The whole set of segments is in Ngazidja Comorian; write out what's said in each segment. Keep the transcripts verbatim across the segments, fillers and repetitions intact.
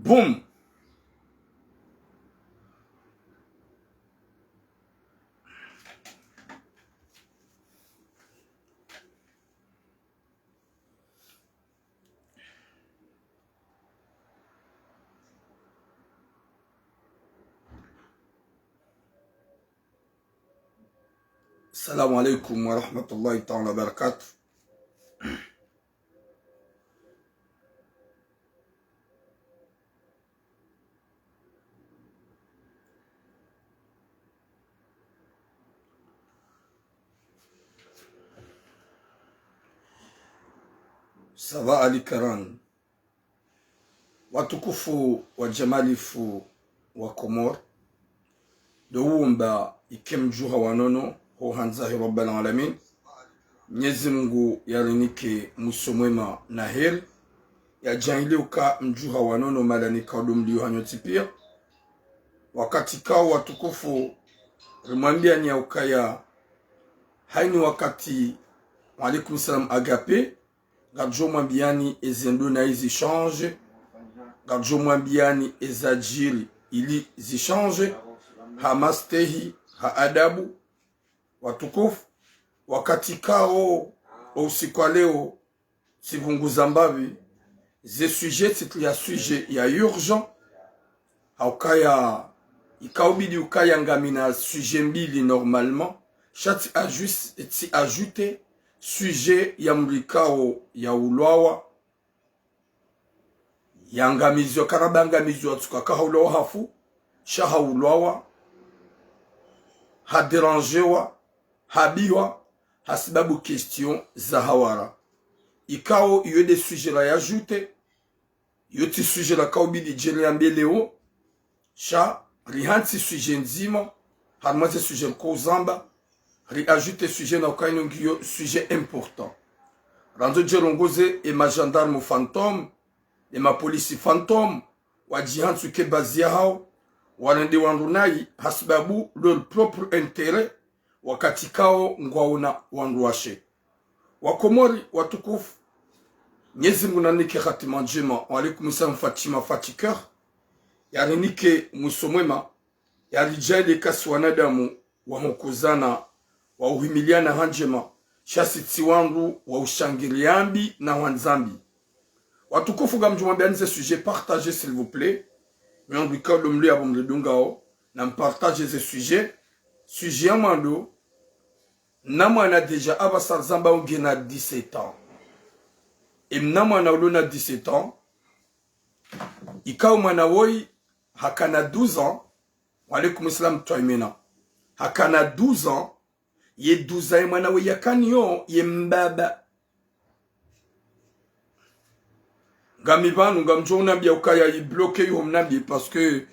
Boum. السلام عليكم ورحمة الله تعالى وبركاته. Ça va, Ali Karan? Watukufu wa jamalifu wa Komori, ndo uomba ike mdjuha wa nono ho handza he Rabbal Alamin. Mnyezi Mungu yarinike mwiso mwema na heri, yadjaanlie uka mdjuha wa nono mahala nikao ndo mlio hanyu ntsi pia. Wakati kao watukufu, rimwambiani ya ukaya haini wakati, wa alaikum salam Agape, ngamdjo mwambiani ezendro na izi change, ngamdjo mwambiani ezadjiri ili zi change, ha mastehi, ha adabu. Watukufu, wakati kao, o usiku wa leo, tsipvunguza mbapvi, ze sujet, tsitria sujet ya urgent, ha ukaya, ikaubidi ukaya ngamina sujet mbili normalement, sha tsi ajus-, tsi ajoute sujet ya mdru ikao ya ulwawa, ya ngamizwa, karaba ngamizwa tsuka ka ha ulwawa hafu, sha ha ulwawa, ha dérangewa, ha biwa, ha sibabu question za hawara. Ikao iyo nde sujet la ya ajoute, iyo tsi sujet la kaubidi djeli ya mbeleo, sha rihantsi sujet ndzima, harumwa ze sujet riko uzamba, ri ajoute sujet na ukaino ngiyo sujet important. Randzo djerongoze e ma gendarme fantôme, e ma police fantôme, wadjihantsu ke bazi ya hao, warende wandru nayi, ha sibabu leur propre intérêt, wakati kao ngwaona wandru washe. Wakomori watukufu, Mnyezi Mungu nanike hatima ndjema. Wa alaikum salam Fatima Fatiker. Yarinike mwiso mwema, yaridjaanlie kasi wanadamu wa hukuzana, wa uhimiliana ha ndjema, sha si tsi wandru wa ushangiriya mbi na hwandza mbi. Watukufu, ngamdjo mwambiani ze sujet, partagez s'il vous plaît. Nyi wandru ikao ndo mlio yapvo mridungao, na mpartage ze sujet. Sujet ya mwando, mna mwana déjà apvasa rizamba ungena dix-sept ans. E mna mwana ulo na dix-sept ans, ikao mwana woyi hakana douze ans, wa alaikum salam Twaimena. Hakana douze ans, ye douze ans ye mwana woyi yakanayo, ye mbaba. Ngami pvanu, ngamdjo unambia ukaya i bloqué yo mnambie, parce que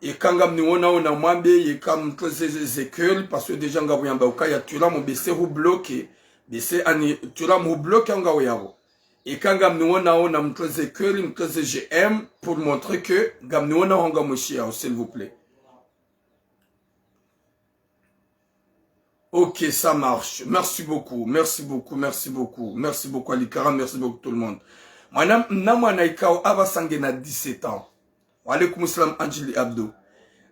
eka ngamniona ona mwambe, eka mtreze ze, ze cœur, parce que déjà ngapvo yamba ukaya Thuram bese hu bloqué, bese ani Thuram hu bloqué ngawe yapvo. Eka ngamniona ona mtreze cœur, mtreze j'aime, pour montrer que ngamniona ho ngamwishiya, s'il vous plaît. Ok, ça marche. Merci beaucoup, merci beaucoup, merci beaucoup, merci beaucoup Ali Karan, merci beaucoup tout le monde. Mwana, mna mwana ikao apvasa ngena dix-sept ans. Wa alaikum salam Anjili Abdou.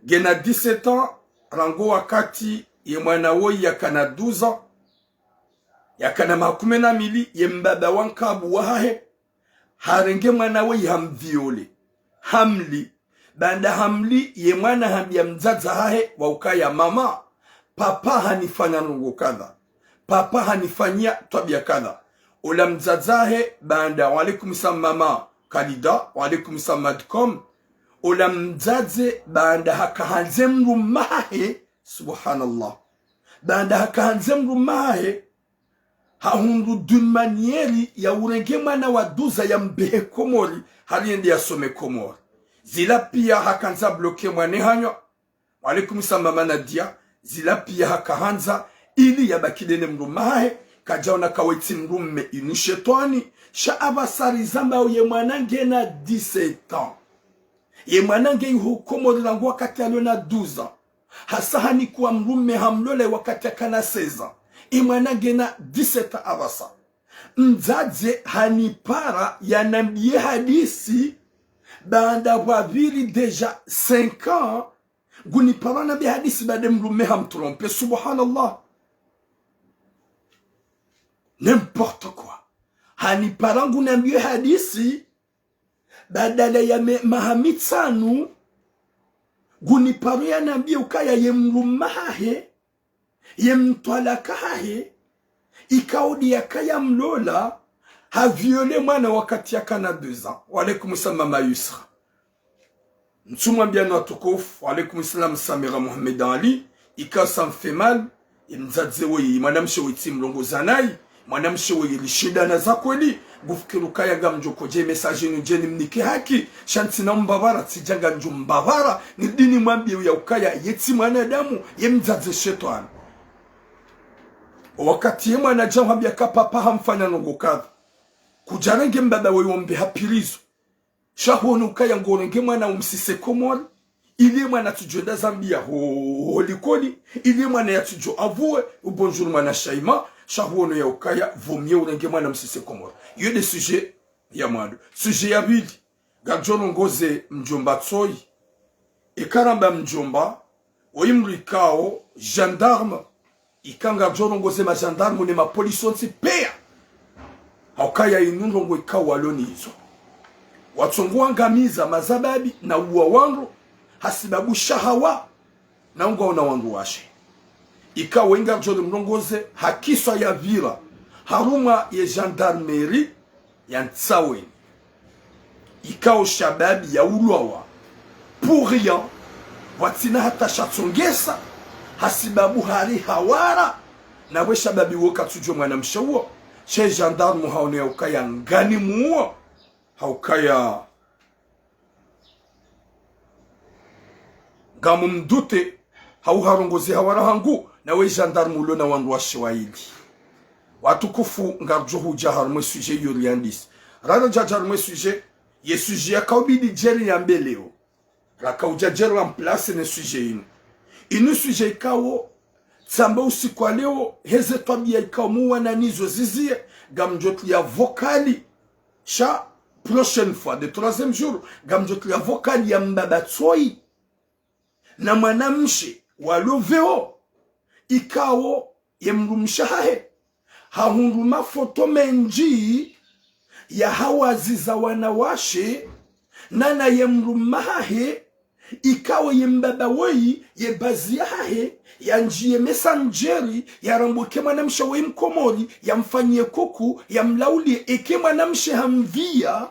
Ngena dix-sept ans, rangu wakati ye mwana woyi yakana douze ans, yakana makume na mili, ye mbaba wa nkabu wahahe harenge mwana woyi hamviole, hamli. Baanda hamli, ye mwana hambia mdzadze hahe wa ukaya: "Mama, papa hanifanya ndrongo kadha. Papa hanifanyia twabia kadha." Ola mdzadze hahe, baanda, wa alaikum salam mama Kalida, wa alaikum salam Madcom. Ola mdzadze baanda haka handze mdrumme hahe, subhanallah. Baanda haka handze mdrumme hahe, hahundru d'une manière ya urenge mwana wa douze ans yambehe Komori, hari yende yasome Komori. Zila pia hakandza bloqué mwana hanyo. Wa alaikum salam mama Nadia. Zila pia hakahandza ili yabaki ndene mdrumme hahe, kadjaona kawe tsi mdrumme inu shetwani, sha apvasa rizambao ye mwana ngena dix-sept ans. Ye mwana nge iho Komori rangu wakati yalo na douze ans. Hasa hanikuwa mdrumme hamlola wakati yakana seize ans. Ye mwana ngena dix-sept ans apvasa. Mdzadze hanipara yanambie hadisi. Baanda pvwapviri déjà cinq ans, nguniparo hanambia hadisi baada ye mdrume hamtrompe. Subhanallah. N'importe quoi. Hanipara ngunambie hadisi, badala ya me-, maha mitsanu, nguniparo yanambie ukaya ye mdrume hahe, ye mtwalaka hahe, ikao ndo yakaya mlola, ha viole mwana wakati yakana deux ans. Wa alaykum salam Mama Yusra. Ntsumwambia no watukufu, wa alaykum salam Samira Mohamed Ali, ikao ça me fait mal, ye mdzadze woyi, mwanamshe woyi tsi mlongoza nayi, mwanamshe woyi rishindana za kweli, ngufikiri ukaya ngamdjo kodje message inu djeni mnike haki, sha ntsina mbapvara, tsidja ngamdjo mbapvara, nirudi nimwambie uya ukaya, ye tsi mwanadamu, ye mdzadze shetwani. Wakati ye mwana dja hwambia ka papa hamfanya ndrongo kadha, kudjarenge mbaba woyi wombe ha prison. Sha huono ukaya ngorenge mwana umsise Komori, ili ye mwana yatsudjo enda Zambia ho, ho likoli, ili ye mwana yatsudjo avoué, ou bonjour mwana Shaima, sha huono ya ukaya vaut mieux urenge mwana umsise Komori. Iyo nde sujet ya mwando. Sujet ya pvili, ngaridjo rongoze mdjomba Tsoyi. Eka ramba mdjomba, woyi mdru ikao, gendarme, ika ngaridjo rongoze ma gendarme ne ma police wontsi pia. Ha ukaya inu ndrongo ikao walo nizo. Watsongo wangamiza mazababi na uwa wandru, hasibabu shahawa, na unga ona wandru washe. Ikao ngaridjo rimrongoze, ha kiswa yapvira, harumwa ye gendarmerie, ya Ntsaweni. Ikao shababi yaulwawa pour rien, pvwatsina hata shatsongesa, hasibabu hari hawara, na we shababi wo katsudjuwa mwanamshe uwo, she gendarme haono ya ukaya ngani muwo, ha ukaya ngamumdute, hau harongoze hawara hangu, na we gendarme ulo na wandru washe waili. Watukufu, ngaridjo hudja harumwa ye sujet iyo riandisi. Rara djadja harumwa ye sujet, ye sujet yakaubidi djeri yambe leo. Rakaudja djeri remplace ne sujet inu. Inu sujet ikao, tsamba usiku wa leo, heze twabia ikao muwana nizo zizie, ngamdjo tria vocal. Sha, prochaine fois, de troisième jour, ngamdjo tria vocal ya mbaba Tsoyi. Na mwanamshe wa loveo, ikao ye mdrumshe hahe, hahundru mafoto mendji ya hawazi za wanawashe, nana ye mdrume hahe, ikao ye mbaba woyi, ye bazi yahahe, yandjiye Messenger, yarambwe eke mwanamshe woyi Mkomori, yamfanyiye coucou, yamlauliye, eke mwanamshe hamvia,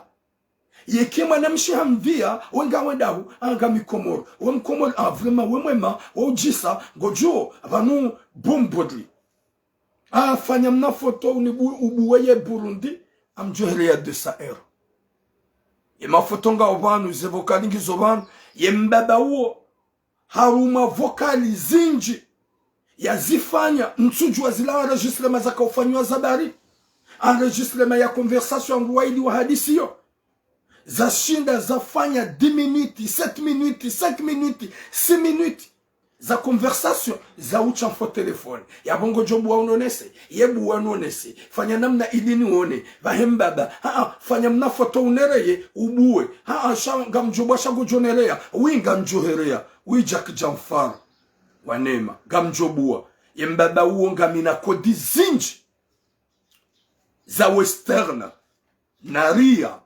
yeke mwanamshe hamvia, we ngawe dahu, ah, ngami Komori. We Mkomori, ah, vraiment, we mwema, we udjisa, ngodjo, pvanu bumburi. Ah, fanya mna foto unibu-, ubuwe ye Burundi, amdjohereya deux cents euros. Ye mafoto ngayo pvanu, ze vocal ngizo pvanu, ye mbaba uwo, haruma vocal zindji yazifanya, ntsudjuwa zila enregistrement zakaufanywa za bari. Enregistrement ya conversation yangu waili wahadisiyo. Zashinda zafanya dix minutes, sept minutes, cinq minutes, six minutes. Za conversation, za utsha mfo téléphone. Yapvo ngodjo buwa unonese, ye buwa unonese. Fanya namna ili nione, pvahe mbaba. Haa, fanya mna foto unereye, ubuwe. Haa, sha ngamdjo buwa sha ngodjo nereya, wi ngamdjo hereya. Wi Jack Jamfar wa Neema, ngamdjo buwa. Ye mbaba uwo ngamina kodi zindji za western, na ria,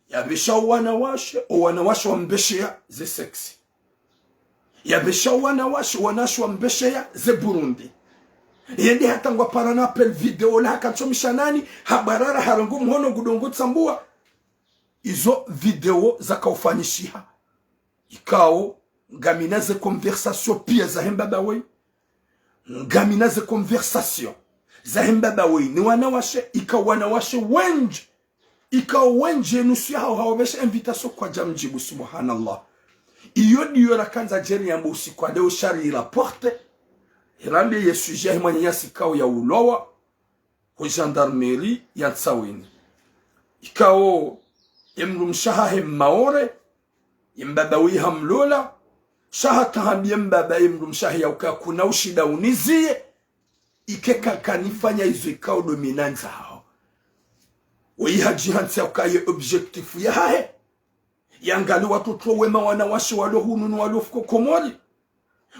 yapvesha owanawashe, owanawashe wambesheya ze sexy. Yapvesha owanawashe, owanawashe wambesheya ze Burundi. Yende hata ngwapara na appel vidéo la haka ntsomisha nani, habarara harengo mhono ngudongo tsambuwa. Izo vidéo zakaufanyishiha. Ikao, ngamina ze conversation pia zahe mbaba woyi. Ngamina ze conversation zahe mbaba woyi. Ni wanawashe, ikao wanawashe wendji. Ikao wendji ye nusu yahawo hawapvesha invitation kwadja mdjibu, subhanallah. Iyo ndiyo rakandza djeri yambo usiku wa leo sha ri rapporte. Hirambe ye sujet yahe mwananyasi ikao yaulwawa ho gendarmerie ya Ntsaweni. Ikao, ye mdrumshe hahe Mmaore, ye mbaba woyi hamlola, sha hata hambiye mbaba ye mdrumshe hahe ya ukaya kuna ushinda uniziye, ike kakanifanya izo ikao ndo mi nandzao. Woyi hadjihantsi ya ukaya ye objectif yahahe, Yangalie watoto wema wanawashe walo hunu no walo fuko Komori.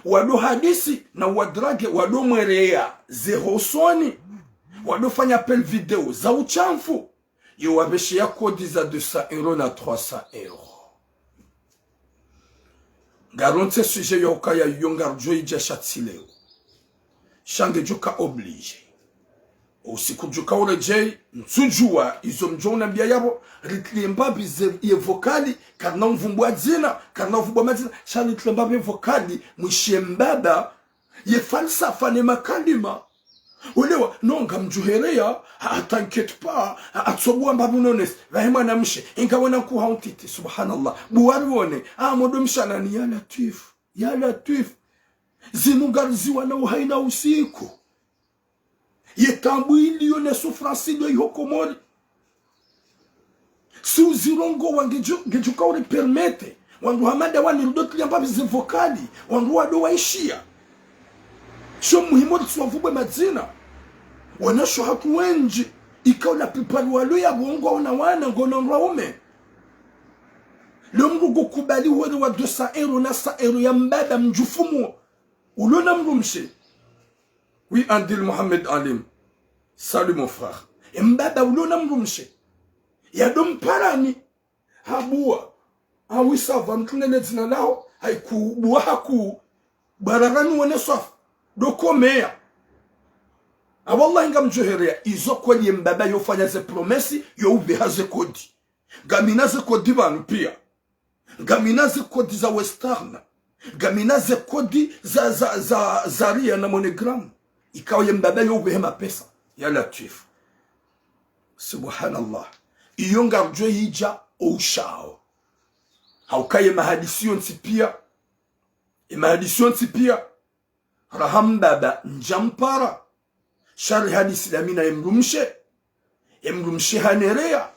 Walo hadisi na wadrage, walo mwereya ze hosoni. Walo fanya appel vidéo za ushamfu. Yo wapveshe ya kodi za deux cents euros na trois cents euros. Ngarontsi sujet yo ukaya yo ngaridjo idja sha tsi leo. Sha ngedjo ka obligé. Usiku djo ka uredjei, ntsudjuwa izo mdjo unambia yapvo, ritlie mbapvi ze ye vocal, karina uvumbua dzina, karina uvumbua madzina, sha ritlie mbapvi ye vocal, mwishe mbaba, ye falsafa ne makalima. Ulewa, no ngamdjuhereya, ha, t'inquiète pas, ha, atsobuwa mbapvi unonese, pvahe mwanamshe, inga wena kuha untiti, subhanallah. Buwari wone, ha, modo mshanani, ya Latwif, ya Latwif. Zinu ngariziwanao hayina usiku. Ye taabu iliyo ne souffrance iliyo iho Komori. Si uzirongowa ngedjo, ngedjo ka uri permettre. Wandru hama nda wani rudo tlia mbapvi ze vocal. Wandru wado waishiya. Sho muhimu ritsi wavumbue madzina. Wanashe hatru wendji. Ikao la plupart walo yapvo ngwaona wana, ngwaona wandru waume. Leo mndru ngukubali uhere wa deux cents euros na cent euros ya mbaba mdjufumu. Ulo na mdrumshe. Oui, Andil Mohamed Alim. Salut mon frère. E mbaba ulo na mdrumshe. Yado mparani. Habuwa. Awi sava mtrunene dzina laho. Haikubuwa haku. Bararani wone swafu. Doko meya. A wallahi ngamdjuhereya. Izo kweli ye mbaba yo fanya ze promesse, yo upveha ze kodi. Ngamina ze kodi pvanu piya. Ngamina ze kodi za Western. Ngamina ze kodi za, za, za, za Ria na MoneyGram. Ikao ye mbaba yo upvehe mapesa. Ya Latwif. Subhanallah. Iyo ngaridjo idja o ushao. Hauka ye mahadisi yontsi piya. Ye mahadisi yontsi piya. Raha mbaba ndja mpara. Sha ri hadisi dami na ye mdrumshe. Ye mdrumshe hanereya.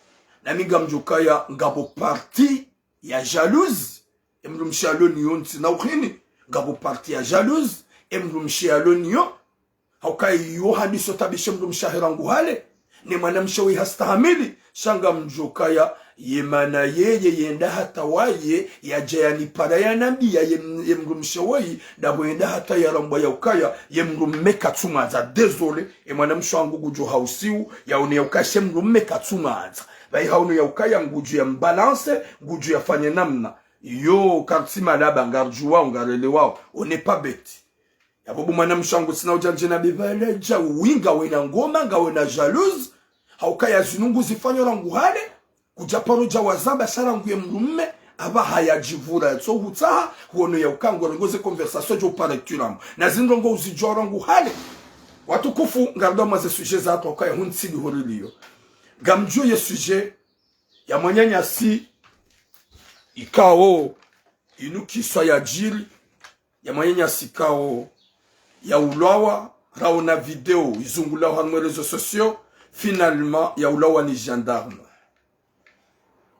Nami ngamdjo kaya ngapvo partie ya jalouse. Ye mdrumshe alo ni yontsi na uhini. Ngapvo partie ya jalouse. Ye mdrumshe alo ni yo. Hauka iyo hadisi yo tabishe mdrumshe ahe rangu hale. Ne mwanamshe woyi hastahamili, sha ngamdjo kaya, ye mana yeye yenda hata waye, yadja yanipara yanambiya ye, ye mdrumshe woyi, ndapvo yenda hata yarambwa ya ukaya, ye mdrume katsumwandza, désolé, ye mwanamshe wangu ngudjo hausiu, yaone ya ukaya she mdrume katsumwandza. Pvayi haono ya ukaya ngudjo yambalance, ngudjo yafanye namna. Yo, kartsi malaba, ngaridjuwao, ngarelewao, on n'est pas bête. Yapvo bo mwanamshe wangu tsina udja ndje na bebala dja winga wena ngoma, nga wena jalouse. Hauka ya zinu nguzifanyo rangu hale. Kudja paro dja wazamba sha rangu ye mdrume. Apvaha yadjivura yatso hutsaha. Huono ya uka ngorengo ze conversation djo upara kutiramu. Na zindrongo uzidjuwa rangu hale. Watukufu, ngaridwa mwa ze sujet za hatru hauka ya huntsidi horiliyo. Ngamdjuo ye sujet ya mwananyasi ikao inu kiswa yadjiri, ya mwananyasi ikao yaulwawa, raona video izungulao harumwa réseaux sociaux, finalement yaulwawa ni gendarme.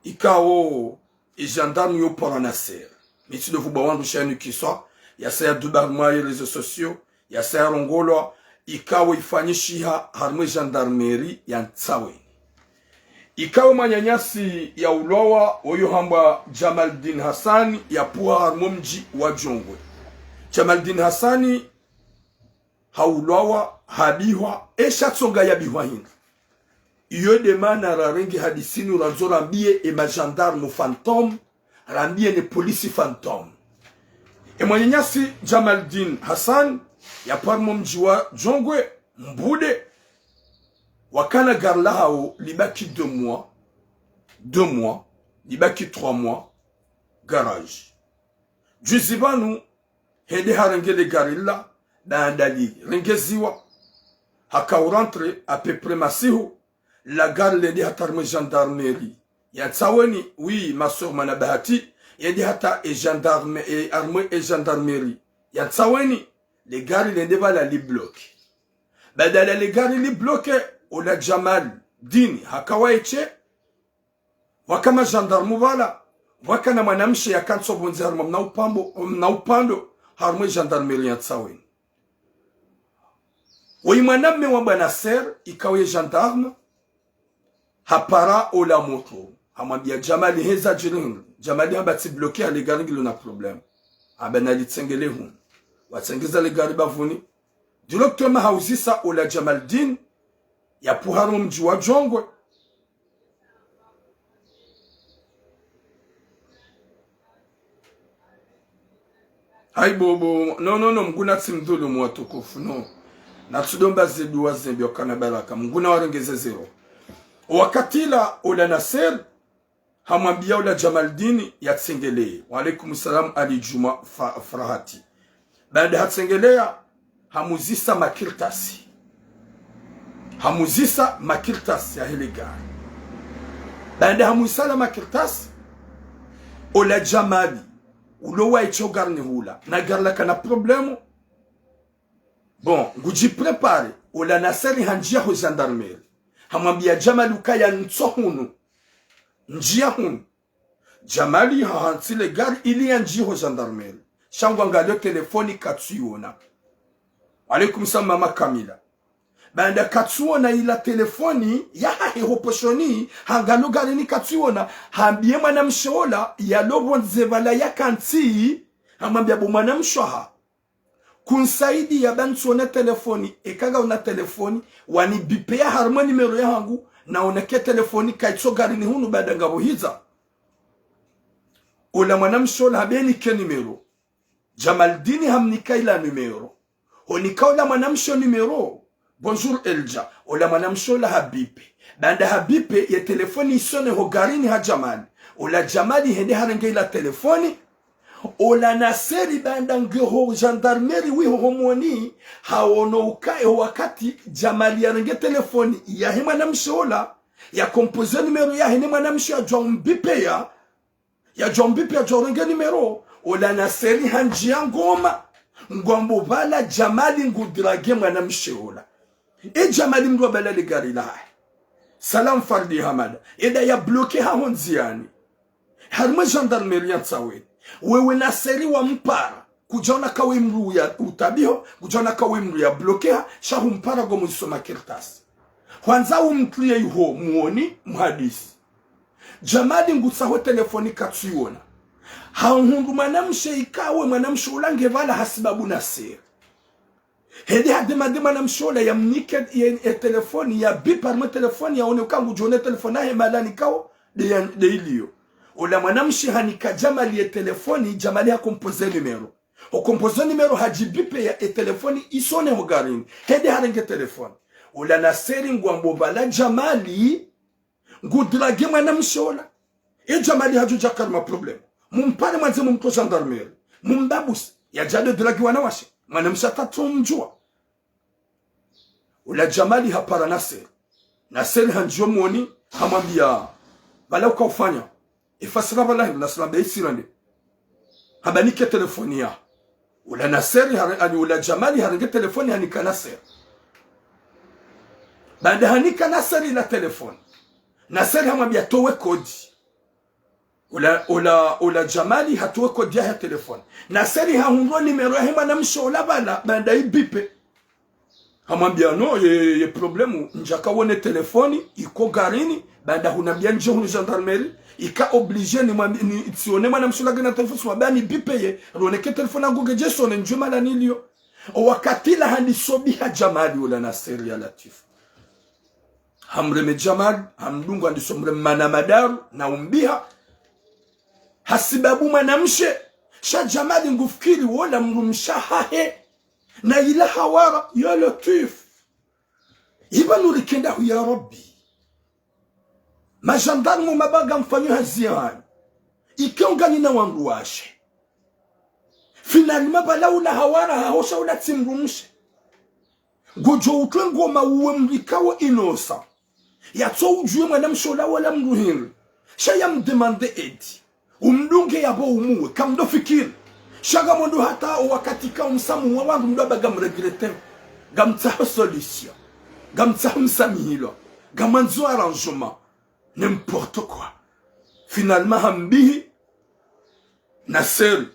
Ikao e gendarme yo pvara Nasser. Mi tsi ndo vumbwa wandru sha inu kiswa, yasa yaduba harumwa ye réseaux sociaux, yasa yarongolwa, ikao ifanyishiha harumwa e gendarmerie ya Ntsaweni. Ikao mwananyasi yaulwawa, oyo hambwa Jamaldine Hassani, yapvuha harumwa o mdji wa Djongwe. Jamaldine Hassani haulwawa, habihwa, esha tsonga yabihwa hindri. Iyo nde mana rarenge hadisi inu randzo rambiye e ma gendarme fantôme, rambiye ne polisi fantôme. E mwananyasi Jamaldine Hassani, yapvuha harumwa o mdji wa Djongwe, Mbude, wakana gari lahawo libaki deux mois, deux mois, libaki trois mois, garage. Juzi pvanu, hende harenge le gari lila, baanda lirengeziwa, haka u rentrer à peu près masihu, la gari lende hata harumwa e gendarmerie ya Ntsaweni, oui, ma sœur mana bahati, yende hata e gendarme, e harumwa e gendarmerie ya Ntsaweni, le gari lende pvala libloqué. Badala le gari libloqué, ola Jamaldine haka waeshe, pvwaka ma gendarme pvala, pvwaka na mwanamshe yakantsi pvondze harumwa mna upambo, mna upando, harumwa e gendarmerie ya Ntsaweni. Woyi mwanamme wa bwana Nasser, ikao ye gendarme, hapara ola moto, Hamwambia Jamali, heza djiri hunu. Jamali hamba tsi bloqué, ha le gari ngilo na problème. Hamba nalitsengelee hunu. Watsengeza le gari bavuni. Directement hauzisa ola Jamaldine, yapvo harumwa mdji wa Djongwe. Hayi bobo, no, no, no, Mngu natsi mdhulumu watukufu, no. Natsudomba ze dua zembi wakana baraka, Mngu nawarengeze zero. Wakati ula, ola Nasser, hamwambia ola Jamaldine yatsengelee. Wa alaikum salam, Ali Juma Fa-, Farahati. Baanda hatsengelea, hamuzisa makartasi. Hamuzisa makartasi yahe le gari. Baanda hamuzisa la makartasi, ola Jamali, ulo waisho garini hula. Na gari lakana problème. Bon, ngudji préparé, ola Nasser hanjia ho gendarmerie. Hamwambia Jamali ukaya ntso hunu. Njia hunu. Jamali hahantsi le gari ili yanjie ho gendarmerie. Sha ngwangalio telefoni katsuiona. Wa alaikum salam mama Kamila. Baanda katsuona ila telefoni yahahe ho poshoni, hangalio garini katsuiona, hambiye mwanamshe ola, yalo pvondze pvala yakantsi, hamwambia bo mwanamshe waha. Kunsaidiya ba ntsuone telefoni, eka ngauna telefoni, wanibipea harumwa numéro yahangu, naoneke telefoni kaitso garini hunu baanda ngapvo hidza. Ola mwanamshe ola hambe nike numéro. Jamaldine hamnika ila numéro. Honika ola mwanamshe numéro. Bonjour Elja. Ola mwanamshe ola habipe. Baanda habipe ye telefoni isone ho garini ha Jamali. Ola Jamali hende harenge ila telefoni. Ola Nasser baanda nge ho gendarmerie wiho ho moni, haono ukaya ho wakati Jamali yarenge telefoni yahe mwanamshe ola, ya composé numéro yahe ne mwanamshe yadjua umbipeya, yadjua umbipeya yadjua urenge numéro, ola Nasser hanjia ngoma, ngwambo pvala Jamali ngudragué mwanamshe ola. E Jamali mndru wa pvala le gari lahahe. Salam Fardi Hamada. Eda ya bloqué haho ndziani. Harumwa gendarmerie ya Ntsaweni. Wewe Nasser wampara. Kudjaona kawe mndru ya utabiho, kudjaona kawe mndru ya bloqué ha, sha humpara ngomuziso makartasi. Hwandza umtriye iho moni, muhadisi. Jamali ngutsaho telefoni katsuiona. Hahundru mwanamshe ikao we mwanamshe ola nge pvala hasibabu Nasser. Hende hademandé mwanamshe ola yamnike ye, ye telefoni, yabipe harumwa telefoni, yaone uka ngudjoone telefoni yahe mahala nikao, nde ya, nde iliyo. Ola mwanamshe hanika Jamali ye telefoni, Jamali ha composé numéro. Ho composé numéro hadjibipeya ye telefoni isone ho garini. Hende harenge telefoni. Ola Nasser ngwambo pvala Jamali, ngudragué mwanamshe ola. E Jamali hadjudja harumwa problème. Mumpare mwandze mumtrie gendarmerie. Mumbabusi. Yadja de dragué wanawashe. Mwanamshe hata tsu mdjua. Ola Jamali hapara Nasser. Nasser hanjio moni, hamwambia, pvala uka ufanya. Efasira pvala hindru Nasser hambe isirande. Hamba nike telefoni ya. Ola Nasser hare-, ani ola Jamali harenge telefoni hanika Nasser. Baanda hanika Nasser ila telefoni. Nasser hamwambia towe kodi. Ola, ola, ola Jamali hatowe kodi yahe ya telefoni. Nasser hahundru numéro yahe mwanamshe ola pvala, baanda ibipe. Hamwambia no, ye, ye problème, ndjaka wone telefoni, iko garini, baanda hunambia ndje hunu gendarmerie, ika obligé ni mwambi-, ni tsione mwanamshe ola ngena telefoni, swabani bipeye, roneke telefoni yangu ngedje sone ndjue mahala niliyo. O wakati ula handiso biha Jamali ola Nasser ya Latif. Hamreme Jamali, hamdunga handiso mreme mana madaru, na umbiha. Hasibabu mwanamshe, sha Jamali ngufikiri wola mdrumshe wahahe. Na ila hawara, ya Latif. Iba nurikenda hu ya Rabbi. Majandarmu mabanga mfanyo hazi yahanyu. Ike ungani na wandru washe. Finalement pvala ula hawara haho sha ula tsi mdrumshe. Ngodjo utwe ngoma uwe mdru ikao inosa. Yatso udjuwe mwanamshe ola wala mdru hindri. Sha yamdemande edi. Umdunge yapvo umuwe, kamdo fikiri. Sha ngamwondo hata o wakati ka umsamu wa wandru mdo amba ngamregretter. Ngamtsaho solution. Ngamtsaho msamihilwa. Ngamwandzo arrangement. N'importe quoi. Finalement hambihi. Nasser.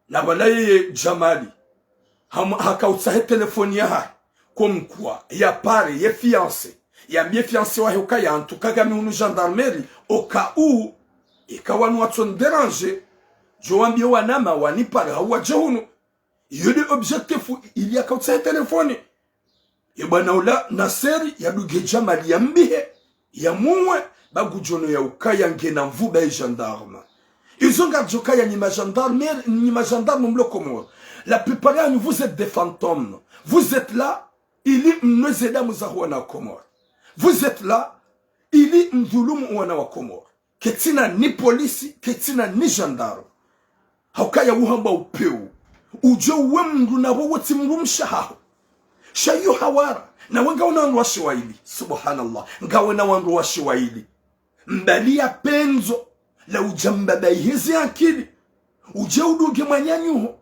Na pvala yeye Jamali. Ham-, hakautsahe telefoni yahahe. Comme quoi, yapare, ye fiancé. Yambiye fiancé wahe ukaya en tout cas ngami hunu gendarmerie, au cas où, eka wanu watso ndéranger, djo wambiye wanama wanipare hau wadje hunu. Iyo nde objectif ili yakautsaha ye telefoni. Ye bwana ula Nasser yadunge Djamali yambihe, yamuwe, ba ngudjo ona ya ukaya ngena nvu ba ye gendarme. Izo ngaridjo kaya nyi ma gendarme, nyi ma gendarme mlo Comores. La plupart yanyu, vous êtes des fantômes. Vous êtes là, ili mnwe ze damu za wana Comores. Vous êtes là, ili mdhulumu wana wa Comores. Ketsina ni polisi, ketsina ni gendarme. Haukaya uhamba upvewu. Udje uwe mndru na wo wotsi mdrumshe wahaho. Sha iyo hawara. Nawe ngawena wandru washe waili. Subhanallah. Ngawena wandru washe waili. Mbali ya pendzo la udja mbaba iheze akili. Udje udunge mwananyaho.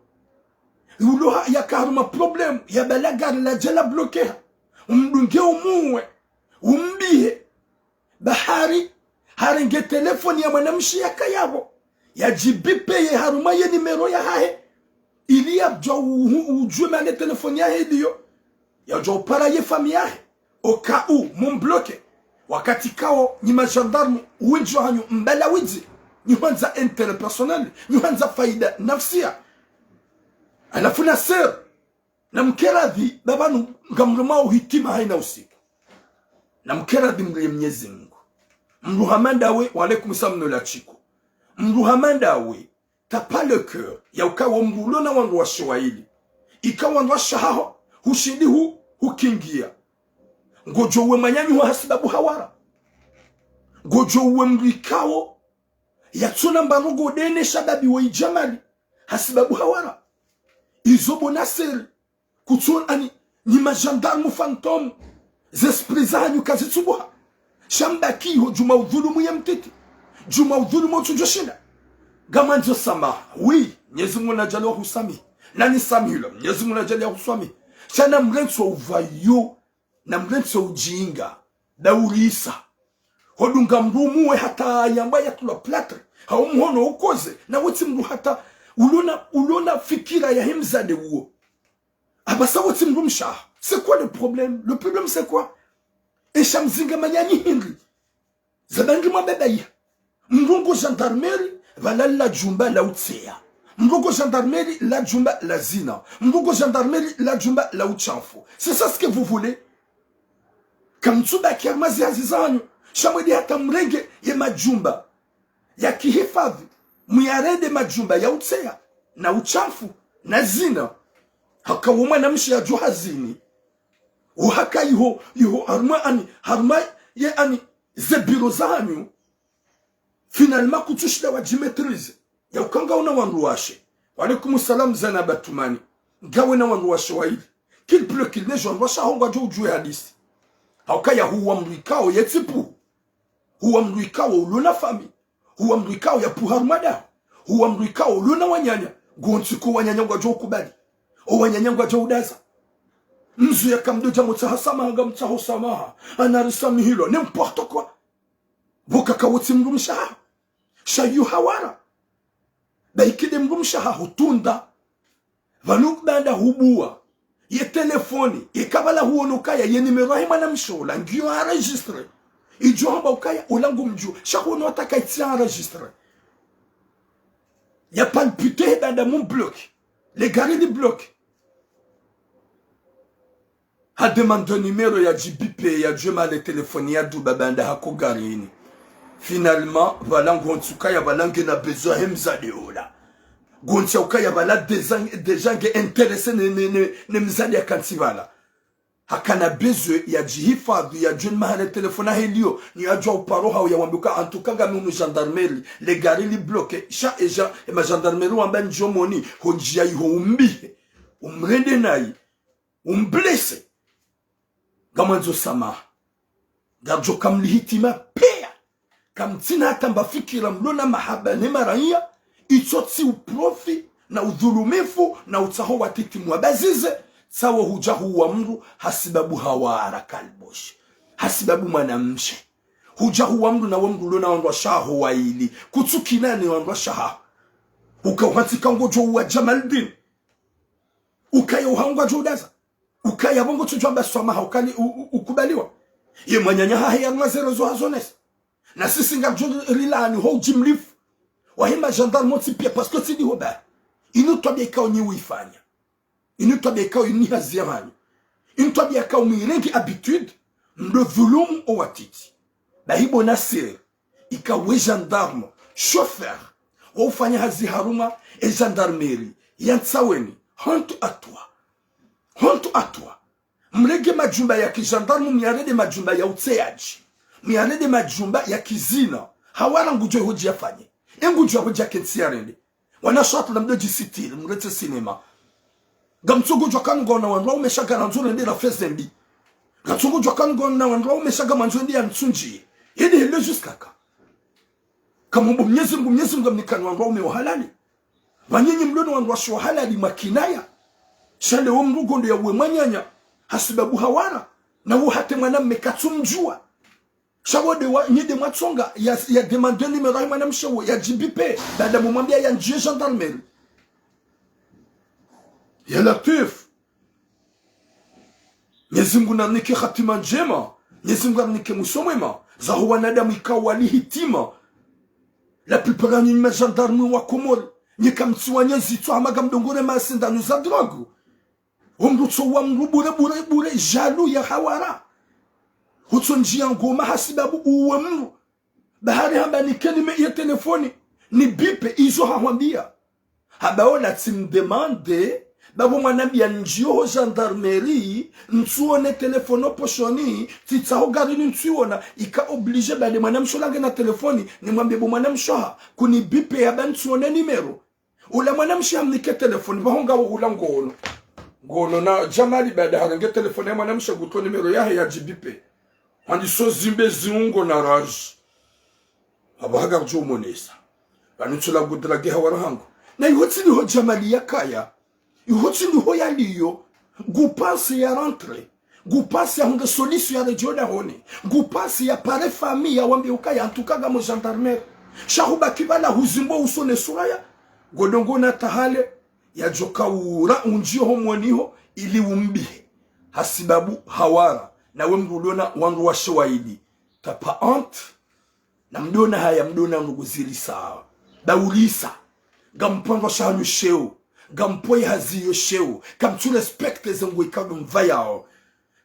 Ulo ha-, yaka harumwa problème. Yabala gari ladja la bloquer. Umdunge umuwe. Umbihe. Bahari, harenge telefoni ya mwanamshe yakaya pvo. Yadjibipeye harumwa ye numéro yahahe. Ili yadjwa u-, u-, udjuwe mahala telefoni yahe iliyo. Yadjwa upara ye famille yahe. Au cas où, mumbloquer. Wakati kawo, nyi ma gendarme, wendji wahanyu mbala widzi. Nyi hwandza intérêt personnel. Nyi hwandza faida nafsia. Halafu Nasser. Namkeradhi, ba pvanu ngamrumao hitima haina usika. Namkeradhi mriye Mnyezi Mungu. Mdru hama ndawe, wa alaikum salam no la tshiko. Mdru hama ndawe, t'as pas le cœur, ya ukaya wo mdru ulo na wandru washe waili. Ika wandru washe wahaho, hushindi hu, hukingia. Ngodjo uwe mwananyaho hasibabu hawara. Ngodjo uwe mdru ikao, yatsona mbaro ngodene shababi wa Djamali, hasibabu hawara. Izo bo Nasser. Kutsuona ani, nyi ma gendarme fantôme. Ze esprit zahanyu kazitsubuha. Sha mbaki iho djuma udhulumu ye mtiti. Djuma udhulumu utsudjoshinda. Ngamwandzo samaha. Oui, Mnyezi Mungu nadjaliya husamihi. Nani samihilwa. Mnyezi Mungu nadjaliya husamihi. Sha namrentsi upvayo. Namrentsi udjinga. Daurisa. Hodunga mdru umuwe hata yamba yatulwa plâtre. Hau mhono ukoze. Na wotsi mdru hata ulona, ulona fikira yahe mdzadze uwo. Apvasa wotsi mdrumshe wahaho. C'est quoi le problème ? Le problème, c'est quoi ? Esha mzinga manyanyi hindri. Zabandri mwa baba iya. Mdru ngo gendarmerie, pvala la djumba la utseya. Mdru ngo gendarmerie, la djumba la zina. Mdru ngo gendarmerie, la djumba la utshafu. C'est ça ce que vous voulez ? Kamtsubaki harumwa zi hazi zanyu. Sha mwende hata mrenge ye madjumba ya kihifadhi, muyarende madjumba ya utseya, na utshafu, na zina. Haka wo mwanamshe yadjo hazini. Uhaka iho, iho, harumwa ani, harumwa ye ani, ze bureau zahanyu. Finalement, kutsushinda wadjimaîtriser. Ya uka ngawena wandru washe. Wa alaikum salam Zana Batumani. Ngawena wandru washe waili. Qu'il pleuve qu'il neige, wandru washe wahaho ngwadjo udjuwe hadisi. Haukaya huwa mdru ikao ye tsi pvuhu. Huwa mdru ikao ulona famille. Huwa mdru ikao yapvuha harumwa daho. Huwa mdru ikao ulona wananya. Ngontsi ko wananya ngwadjo ukubali. O wananya ngwadjo udaza. Mzu yaka mdo dja mutsaha samaha ngamtsaho samaha. Anarisamihilwa. N'importe quoi. Bo kaka wotsi mdrumshe wahaho. Sha iyo hawara. Ba ika nde mdrumshe wahaho tunda. Pvanu baanda hubuwa ye telefoni, ika pvala huono ukaya ye numéro yahe mwanamshe ola ngiyo enregistré. Idjo hamba ukaya ola ngumdjuo, sha huono hata kayitsi enregistré. Ya palpité baanda mumbloqué. Le gari libloqué. Hademande numéro yadjibipe, yadjuwe mahala telefoni ya duba baanda hako garini. Finalement, pvala ngontsi ukaya pvala ngena besoin yahe mdzadze ola. Ngontsi ukaya pvala déjà, déjà nge intéressé ne, ne, ne, ne mdzadze yakantsi pvala. Hakana besoin yadjihifadhi, yadjuwe mahala telefoni yahe iliyo, ni yadjuwa uparo hawu yawambe uka en tout cas ngami hunu gendarmerie, le gari libloqué, sha eja, e ma gendarmerie wamba ndjomoni, ho ndziya iho umbihe, umrende nayi. Umblessé. Ngamwandzo samaha. Ngamdjo kamlihitima peya. Kamtsina hata mba fikira mlona mahaba ne maraiya. Itsotsi uprofi na udhulumifu na utsaho watiti mwabazize. Tsawo hudja huwa mdru hasibabu hawara kalboshi. Hasibabu mwanamshe. Hudja huwa mdru nawe mdru ulona wandru washe wahaho waili. Kutsukinane wandru washe wahaho. Uka uhantsika ngodjo uwa Jamaldine. Ukaya uhaho ngwadjo udaza. Ukaya pvo ngotsudjwamba swamaha, ukali, u, u, ukubaliwa. Ye mwananya hahe ya ngazero zo hazonesa. Na sisi ngamdjo rilaani ho udjimlifu wahe ma gendarme wontsi piya, parce que tsi ndiho bahi. Inu twabia ikao nyi uifanya. Inu twabia ikao ini hazi yahanyu. Inu twabia ikao mwirenge habitude, mdo dhulumu owatiti. Bahi bo Nasser, ikao we gendarme, chauffeur, waufanya hazi harumwa e gendarmerie ya Ntsaweni, honte à toi. Honte à toi. Mrenge majumba ya kigendarme, muyarende majumba ya utseyaji. Muyarende majumba ya kizina. Hawara ngudjo ihodji yafanye. E ngudjo yahodji yakentsi yarende. Wana shatu na mdo djisitiri, mretse sinema. Ngamtsongo djwa kanu ngona wandru waume sha ngarandzo rende rafeze mbi. Ngamtsongo djwa kanu ngona wandru waume sha ngamwandzo rende ya ntsundji. Yedi hele jusqu'à quand? Kamwambo Mnyezi Mngu, Mnyezi Mngu amnikani wandru waume wa halali. Pvanyinyi mloni wandru washe wa halali makinaya. Sha leo mdru ngondo yauwe mwananya hasibabu hawara. Na wo hata mwanamme katsumdjuwa. Sha wo de wa, nyi de mwatsonga ya, ya demande numéro ya mwanamshe wo, yadjibipe. Baada mumwambia yandjiye gendarmerie. Ya Latwif. Mnyezi Mngu namnike hatima ndjema. Mnyezi Mngu amnike mwiso mwema. Zaho wanadamu ikao wali hitima. La plupart ya nyinyi ma gendarme wa Komori, nyi kamtsiwa nyezi tswa hama ngamdongore masindanu za drogue. Omdru tso wa mdru bure, bure, bure, jaloux ya hawara. Hutso ndjiya ngoma hasibabu uwe mdru. Bahari hamba nikeni me ye telefoni, nibipe izo hahwambia. Hamba ola tsimdemande, ba bo mwanambia ndjiyo ho gendarmerie, ntsuone telefoni oposhoni, tsitsaho garini ntsiona, ika obligé baada mwanamshe ola ngena telefoni, nimwambie bo mwanamshe oha, kunibipe yaba ntsuone numéro. Ula mwanamshe hamnike telefoni, baho ngawo hula ngono. Ngono na Jamali baada harenge telefoni ya mwanamshe nguto numéro yahe yadjibipe. Handi so zimbe ziungo na rage. Aba haga kudjo monesa. Pvanu tsula gudra ge hawara hangu. Na iho tsi ndiho Jamali yakaya. Iho tsi ndiho yaliyo. Ngu pense ya rentré. Ngu pense ya hunge solution ya redjo dahoni. Ngu pense ya pare famille ya wambie ukaya en tout cas ngamo gendarmerie. Sha hubaki pvala huzimbo usone suraya. Ngodongo na tahale. Yadjoka ura undjiyo ho mwoniho ili umbihe. Hasibabu hawara. Na we mdru uliona wandru washe waili. T'as pas honte. Na mdona haya, mdona ndugu zilisa. Baulisa. Ngampvandwa shahanu sheo. Ngampoye hazi yo sheo. Kamtsu respecte ze nguo ikao mvayao.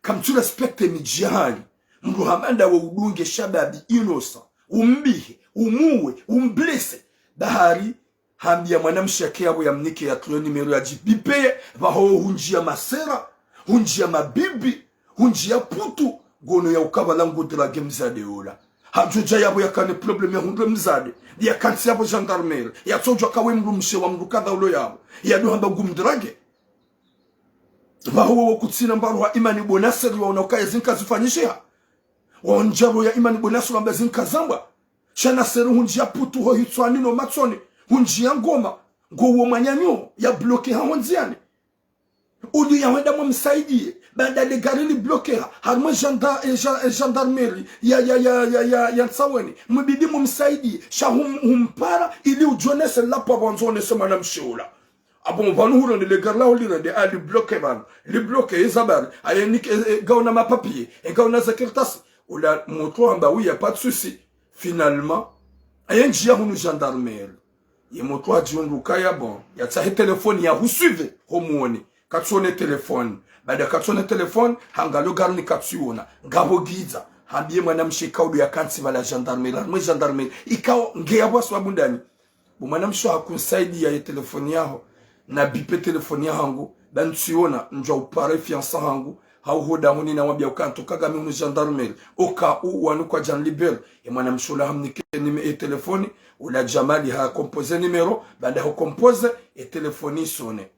Kamtsu respecte midji yahanyu. Mdru hama nda we udunge shababi innocent. Umbihe, umuwe, umblesse. Bahari, hambia mwanamshe yake yabo yamnike yatruwe numéro yadjibipe ye, baho hundjiya masera, hundjiya mabibi, hundjiya putu, ngono ya ukaba la ngu drague mdzadze ola. Hadjodja yabo yakane problème ya hundre mdzadze, yakantsi yabo gendarmerie, yatsodjwa kawe mdrumshe wa mdru kadha ulo yabo, yado hamba ngu mdrague. Baho wo kutsina mbaro ha Imani bo Nasser waona ukaya zinka zifanyishiha. Waonjaro ya Imani bo Nasser wamba zinka zambwa. Sha Nasser hundjiya putu ho hitswani no matsoni, hundjiya ngoma, ngo wo mwananyaho ya bloqué ha hondziani. Uli ya hwenda mumsaidiye, baada le gari li bloqué ha, harumwa e genda-, e gen-, e gendarmerie ya, ya, ya, ya, ya, ya Ntsaweni, mwibidi mumsaidiye, sha hum-, humpara, ili udjonese lapvo wandzo onese mwanamshe ula. Abo mvanu hurende le gari laho lirende, ali bloqué pvanu. Li bloqué, e zabari. Aye nike, e, e, ngauna mapapier. E ngauna ze kartasi. Ula motro hamba, oui, y a pas de souci. Finalement, aye ndjiya hunu gendarmerie. Ye motro hadjihundru kaya bon. Yatsahe telefoni ya husuive, ho mwoni. Katsuone telefoni. Baada katsuone telefoni, hangalo garini katsuiona. Ngapvo gidza. Hambie mwanamshe ikao ndo yakantsi pvala gendarmerie. Harumwa e gendarmerie. Ikao nge yapvo aswabu ndani. Bo mwanamshe hakunsaidiya ye telefoni yaho, nabipe telefoni yahangu, ba ntsiona, ndjwa upare fiança hangu, hau ho dahoni na wambia uka en tout cas ngami hunu gendarmerie, au cas où wanu kwadjanlibérer, ye mwanamshe ula hamnike nime ye telefoni, ula Jamali ha composé numéro, baada ho composé, ye telefoni isone.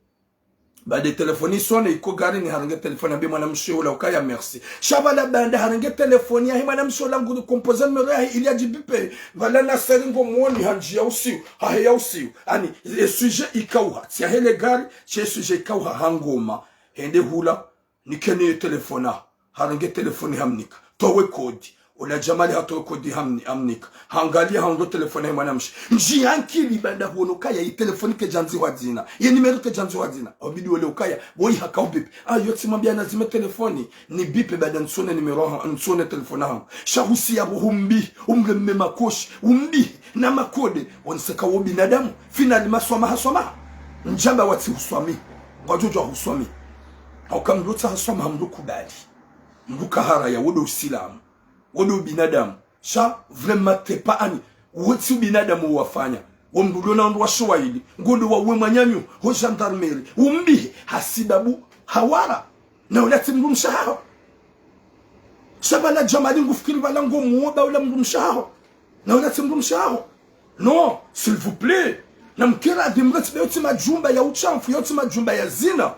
Baada e telefoni isone, iko garini harenge telefoni, hambie mwanamshe ula ukaya merci. Sha pvala baada harenge telefoni yahe mwanamshe ula ngu composé numéro yahe ili yadjibipe. Pvala Nasser ngo mwoni handjiya usiu, haheya usiu. Ani, e sujet ikauha. Tsi yahe le gari, she sujet ikauha ha ngoma. Hende hula, nikeni ye telefoni. Harenge telefoni hamnika. Towe kodi. Ola Jamali hatowa code hamni-, hamnika. Hangalia hahundru telefoni ya mwanamshe. Ndji ankili baada huono ukaya ye telefoni kayandzi hwa dzina. Ye numéro kayandzi hwa dzina. Hubidi wole ukaya, woyi haka ubipe. Ah, yo tsimwambia nazime telefoni. Nibipe baada nisone numéro ha-, nisone telefoni hangu. Sha husiya bo humbi, umreme makoshi, umbi, na macode. Wonesa ka wo binadamu. Finalement swamaha, swamaha. Ndjamba watsi huswami. Ngwadjo djuwa huswami. Hauka mdru tsaha swamaha mdru kubali. Mdru kaharaya, wo ndo usilamu. Wo ndo ubinadamu. Sha, vraiment, t'es pas ani. Wo tsi ubinadamu wafanya. Wo mdru uliona wandru washe wayili. Ngondo wauwe mwananyaho, ho gendarmerie. Umbihe, hasibabu, hawara. Na ula tsi mdrumshe haho. Sha pvala Jamali ngufikiri pvala ngomuoba ula mdrumshe haho. Na ula tsi mdrumshe haho. Non, s'il vous plaît. Namkiri adhi mretsi be yo tsi majumba ya ushamfu, yo tsi majumba ya zina.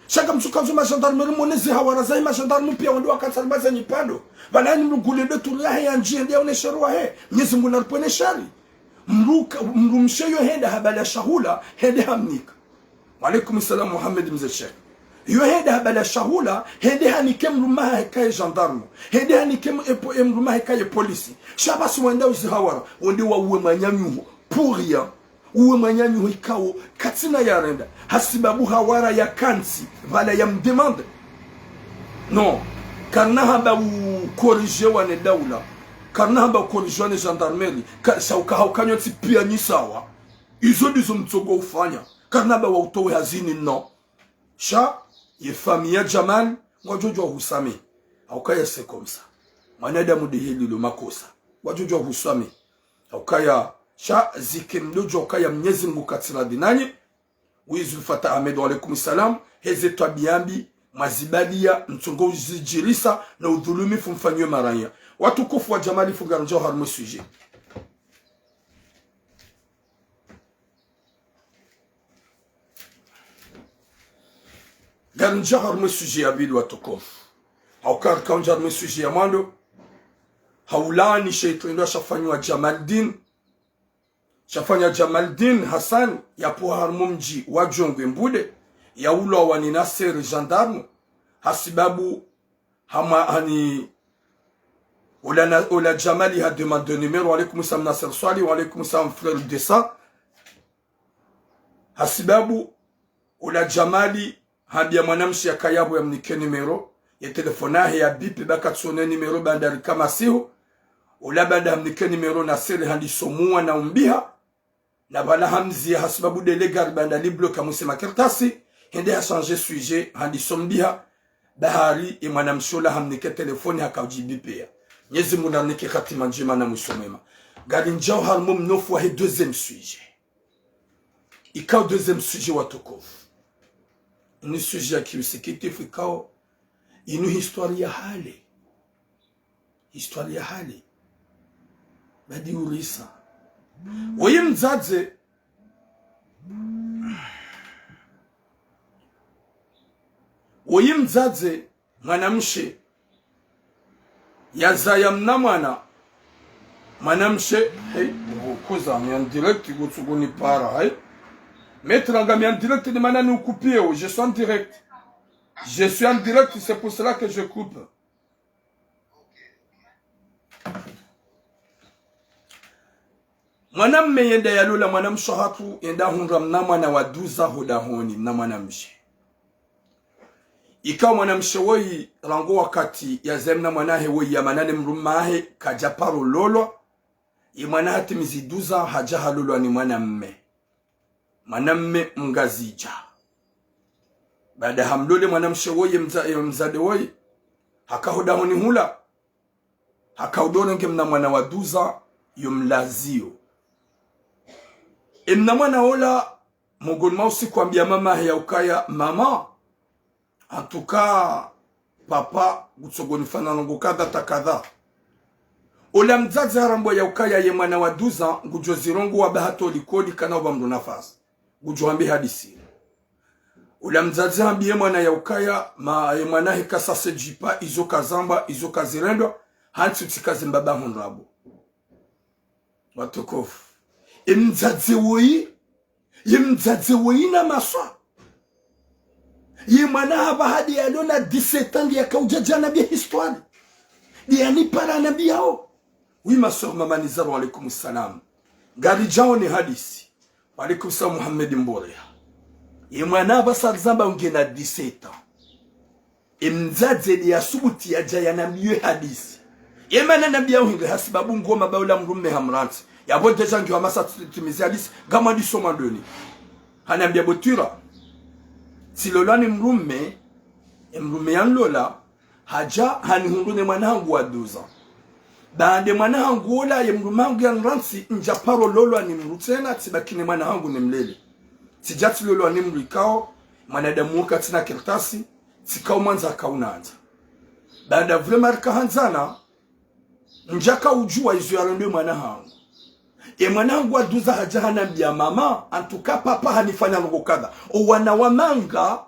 Sha kamtsuka zo magendarmerie mwone ze hawara zahe magendarmerie pia wende wakatsa riba za nyipando. Pvala ni mdru ngule ndo turu yahe ya ndji hende ya unesheru wahe. Mnyezi Mungu naripvwe ne shari. Mdru ka-, mdrumshe yo hende habala shahula, hende hamnika. Wa alaikum salam, Mohamed Mze Sheikh. Yo hende habala shahula, hende hanike mdrume hahe kaye gendarme. Hende hanike m-, epo-, e mdrume hahe kaye polisi. Sha basi wende uzi hawara, wende wauwe mwananyaho. Pour rien. Uwe mwananyaho ikao, katsina ya renda. Hasibabu hawara ya kantsi, pvala ya mdemande. Non. Karina hamba ukorije wane daula. Karina hamba ukorije wane gendarmerie. Ka-, sha uka hauka nyo tsi pia nyi sawa. Izo ndizo mtsongo ufanya. Karina ba wautowe hazini, non. Sha, ye famille ya Jamali, ngwadjo djuwa huswami. Haukaya c'est comme ça. Mwanadamu nde heli lo makosa. Ngwadjo djuwa huswami. Haukaya, sha, zike mdru djo ukaya Mnyezi Mungu katsi radhi nanyi. Wizu Fata Ahmed, wa alaikum salam. Heze twabiya mbi, mwazibalia, mtsongo uzidjirisa, na udhulumifu mfanyiwe maraya. Watukufu wa Jamali, fu ngaridjo harumwa sujet. Ngaridjo harumwa sujet ya pvili watukufu. Hauka rikaundja harumwa sujet ya mwando. Haulaani she itrendwa shafanyiwa Jamaldine. Shafanya Jamaldine Hassan, yapvo harumwa mdji wa Djongwe Mbude, yaulwa wani Nasser gendarme, hasibabu hama hani ola na, ola Jamali ha demande numéro, wa alaikum salam Nasser Swali, wa alaikum salam frère de sang. Hasibabu ola Jamali hambia mwanamshe yakaya pvo yamnike numéro, ye telefoni yahe ya bipe ba katsone numéro baanda rika masihu, ola baanda hamnike numéro Nasser handiso muwa na umbiha, na pvala hamziya hasibabu nde le gari baanda libloka mwise makartasi, hende hachange sujet, handiso mbiha, bahari ye mwanamshe ola hamnike telefoni hakaudjibipeya. Mnyezi Mungu nanike khatima ndjema na mwiso mwema. Ngaridjao harumwa mnofu wahe deuxième sujet. Ikao deuxième sujet watukufu. Ini sujet ya kiusikitifu ikao, inu histoire ya hale. Histoire ya hale. Badi urisa. Woyi mdzadze. Woyi mdzadze, mwanamshe. Yazaya mna mwana. Mwanamshe, hey, koza, mi en direct, kutsukunipara, hey. Maître, nga mi en direct, ni mana ni ukupie, je suis en direct. Je suis en direct, c'est pour cela que je coupe. Mwanamme yenda yalola mwanamshe hatru, yenda hundra mna mwana wa douze ans ho dahoni, mna mwanamshe. Ikao mwanamshe woyi, rangu wakati yazaya mna mwana hahe woyi, yamanane mdrumme hahe, kadja paro lolwa, ye mwana hatimizi douze ans, hadja halolwa ni mwanamme. Mwanamme mngazidja. Baada hamlole mwanamshe woyi, mdza-, ye mdzadze woyi, haka ho dahoni hula, haka udorenge mna mwana wa douze ans, yo mlaziyo. Ye mna mwana ola, mongoni mwa usiku hambia mama hahe ya ukaya, maman, en tout cas, papa, kutsokunifanya ndrongo kadha ta kadha. Ola mdzadze harambwa ya ukaya ye mwana wa douze ans, ngudjo zirongowa ba hata likoli kana uba mdru nafasi. Ngudjo hambi hadisi. Ola mdzadze hambi ye mwana ya ukaya, ma, ye mwana hahe kasa séduit pa, izo kazamba, izo kazirendwa, hantsi utsi kazi mbaba hondrabo. Watukufu. Ye mdzadze woyi, ye mdzadze woyi na maswa. Ye mwana hapva hadi yalo na dix-sept ans ndi yakaudja djana bia histoire. Diani para nambiyawo. Oui, ma sœur Mama Nizar, wa alaykum salam. Ngaridjawo ne hadisi. Wa alaykum salam, Mohamed Mborea. Ye mwana apvasa rizamba ungena dix-sept ans. E mdzadze de yasubuti yadja yanambiye hadisi. Ye mana nambiya uhindri hasibabu ngoma ba ula mdrume hamrantsi. Yapvo déjà ngiyo hamasa timizi hadisi, ngamwandisa mwandoni. Hanambiya bo Twira. Tsilolwa ni mdrume, e mdrume yanlola, hadja hanihundru ne mwana hangu wa douze ans. Baanda e mwana hangu ola ye mdrume hangu yanrantsi, ndja paro lolwa ni mdru tsena, tsibaki ne mwana hangu nimlele. Tsidja tsilolwa ni mdru ikao, mwanadamu wo katsina kartasi, tsika umwandza kaunandza. Baanda vraiment rikahandzana, ndjaka udjuwa izo yarendo e mwana hangu. E mwana hangu wa douze ans hadja hanambiya mama, en tout cas papa hanifanya ndrongo kadha. O wana wa manga,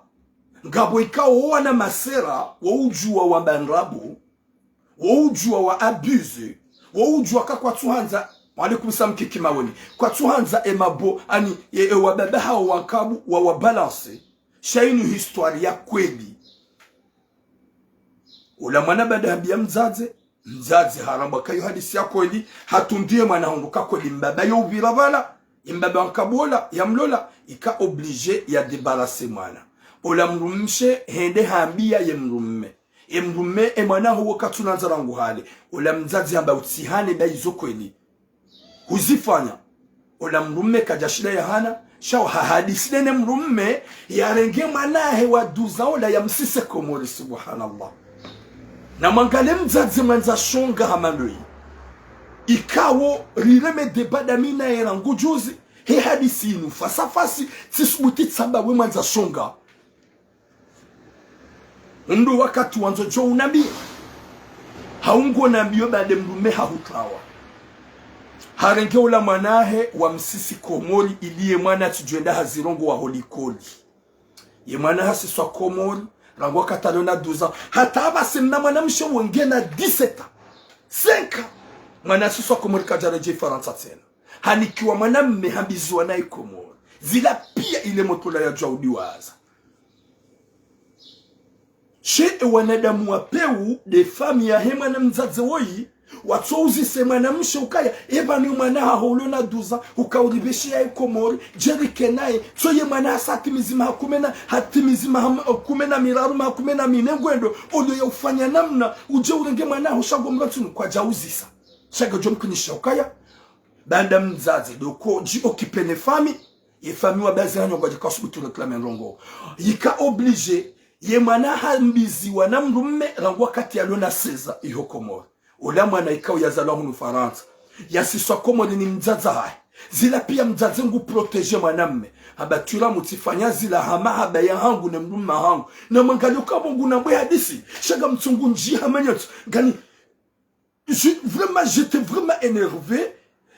ngapvo ikao o wana masera, wo udjuwa wamba ndrabo, wo udjuwa wa abuse, wo udjuwa ka kwatsuhandza, wa alaykum salam Kiki Maweni, kwatsuhandza e mabo, ani, e, e wababa hawo wa nkabu, wa wa balance, sha inu histoire ya kweli. Ula mwana baanda hambiya mdzadze, mdzadze harambwa ka iyo hadisi ya kweli, hatundiye mwana hangu ka kweli mbaba yo upvira pvala, ye mbaba wa nkabu ola, yamlola, ika obligé ya débarrasser mwana. Ola mdrumshe hende hambiya ye mdrume. E mdrume, e mwana huwo katsunandza rangu hale. Ola mdzadze hamba utsihane ba izo kweli huzifanya. Ola mdrume kadja shinda yahana, sha wo hahadisi de ne mdrume, yarenge mwana hahe wa douze ans ola yamsise Komori, subhanallah. Namwangaliye mdzadze mwandza shonga hama ndoyi. Ikawo rireme débat da mi naye rangu juzi, he hadisi inu, face à face, tsisubuti tsamba we mwandza shonga. Ndo wakati wandzo djo unambiya. Haungo nambiyo baanda e mdrume hahutrawa. Harenge ula mwana hahe wamsisi Komori ili ye mwana tsidjwenda hazirongowa ho likoli. Ye mwana hasiswa Komori, rangu wakati alona douze ans. Hata apvasa mna mwanamshe wo ngena dix-sept ans. Cinq ans. Mwana hasiswa Komori kadjaredjeyi Farantsa tsena. Hanikiwa mwanamme hambiziwa naye Komori. Zila piya ile motro la yadjuwa udiwaza. She e wanadamu wa pewu, de famiyi yahe mwana mdzadze woyi, watsouzise mwanamshe ukaya, e pvanu mwana haho ulona douze ans, uka uripvesheya e Komori, dje rike naye, tso ye mwana hasa hatimizi maha kume na, hatimizi maha, kume na miraru, maha kume na mine ngwendo, odo ya ufanya namna, udje urenge mwana haho sha ngo mrantsi nu kwadjauzisa. Sha ngadjo mkinisha ukaya, baanda mdzadze, do ko, dji occupé ne famiyi, ye famiyi wa bazi hanyo ngwadjika subutu réclamer ndrongo. Yika obligé, ye mwana hambiziwa na mdrume rangu wakati yalona seize ans iho Komori. Ula mwana ikao yazalwa hunu Farantsa. Yasiswa Komori ni mdzadze hahe. Zila piya mdzadze ngu protéger mwanamme. Hamba Twira mutsifanya zila ha mahaba yahangu ne mdrume hangu. Namwangaliye uka pvo ngunambwe hadisi. Sha ngamtsungu ndji ha manyotso. Ngani, Je, vraiment, j'étais vraiment énervé.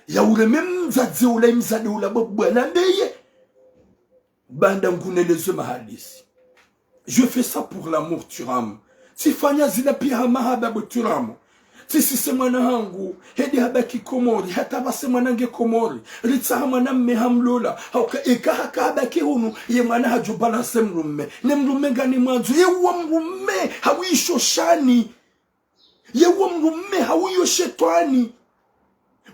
Ya ureme mdzadze ula, mdzadze ula bo bwana ndeye. Baanda nguneleze mahadisi. Je fais ça pour l'amour, Twira mo. Tsifanya zila piya ha mahaba bo Twira mo. Tsisise mwana hangu, hende habaki Komori, hata apvasa mwana nge Komori. Ritsaha mwanamme hamlola. Hauka eka haka habaki hunu, ye mwana hadjo balance mdrume. Ne mdrume ngani mwandzo, ye uwo mdrume, hawisho shani. Ye uwo mdrume hawuyo shetwani.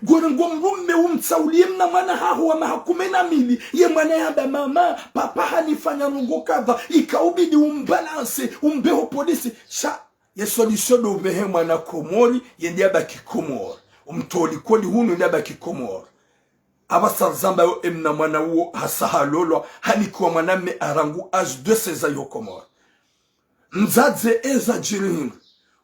Ngorenge mdrume umtsauliye mna mwana haho wa maha kume na mili. Ye mwana yamba mama, papa hanifanya ndrongo kadha. Ika ubidi umbalance, umbeho polisi. Sha, ye solution ndo upvehe mwana Komori, yende yabaki Komori. Umtoli koli hunu yende yabaki Komori. Apvasa rizamba yo emna mwana uwo hasa halolwa, hanikiwa mwanamme arangu âge de seize ans iho Komori. Mdzadze eza djiri hindru.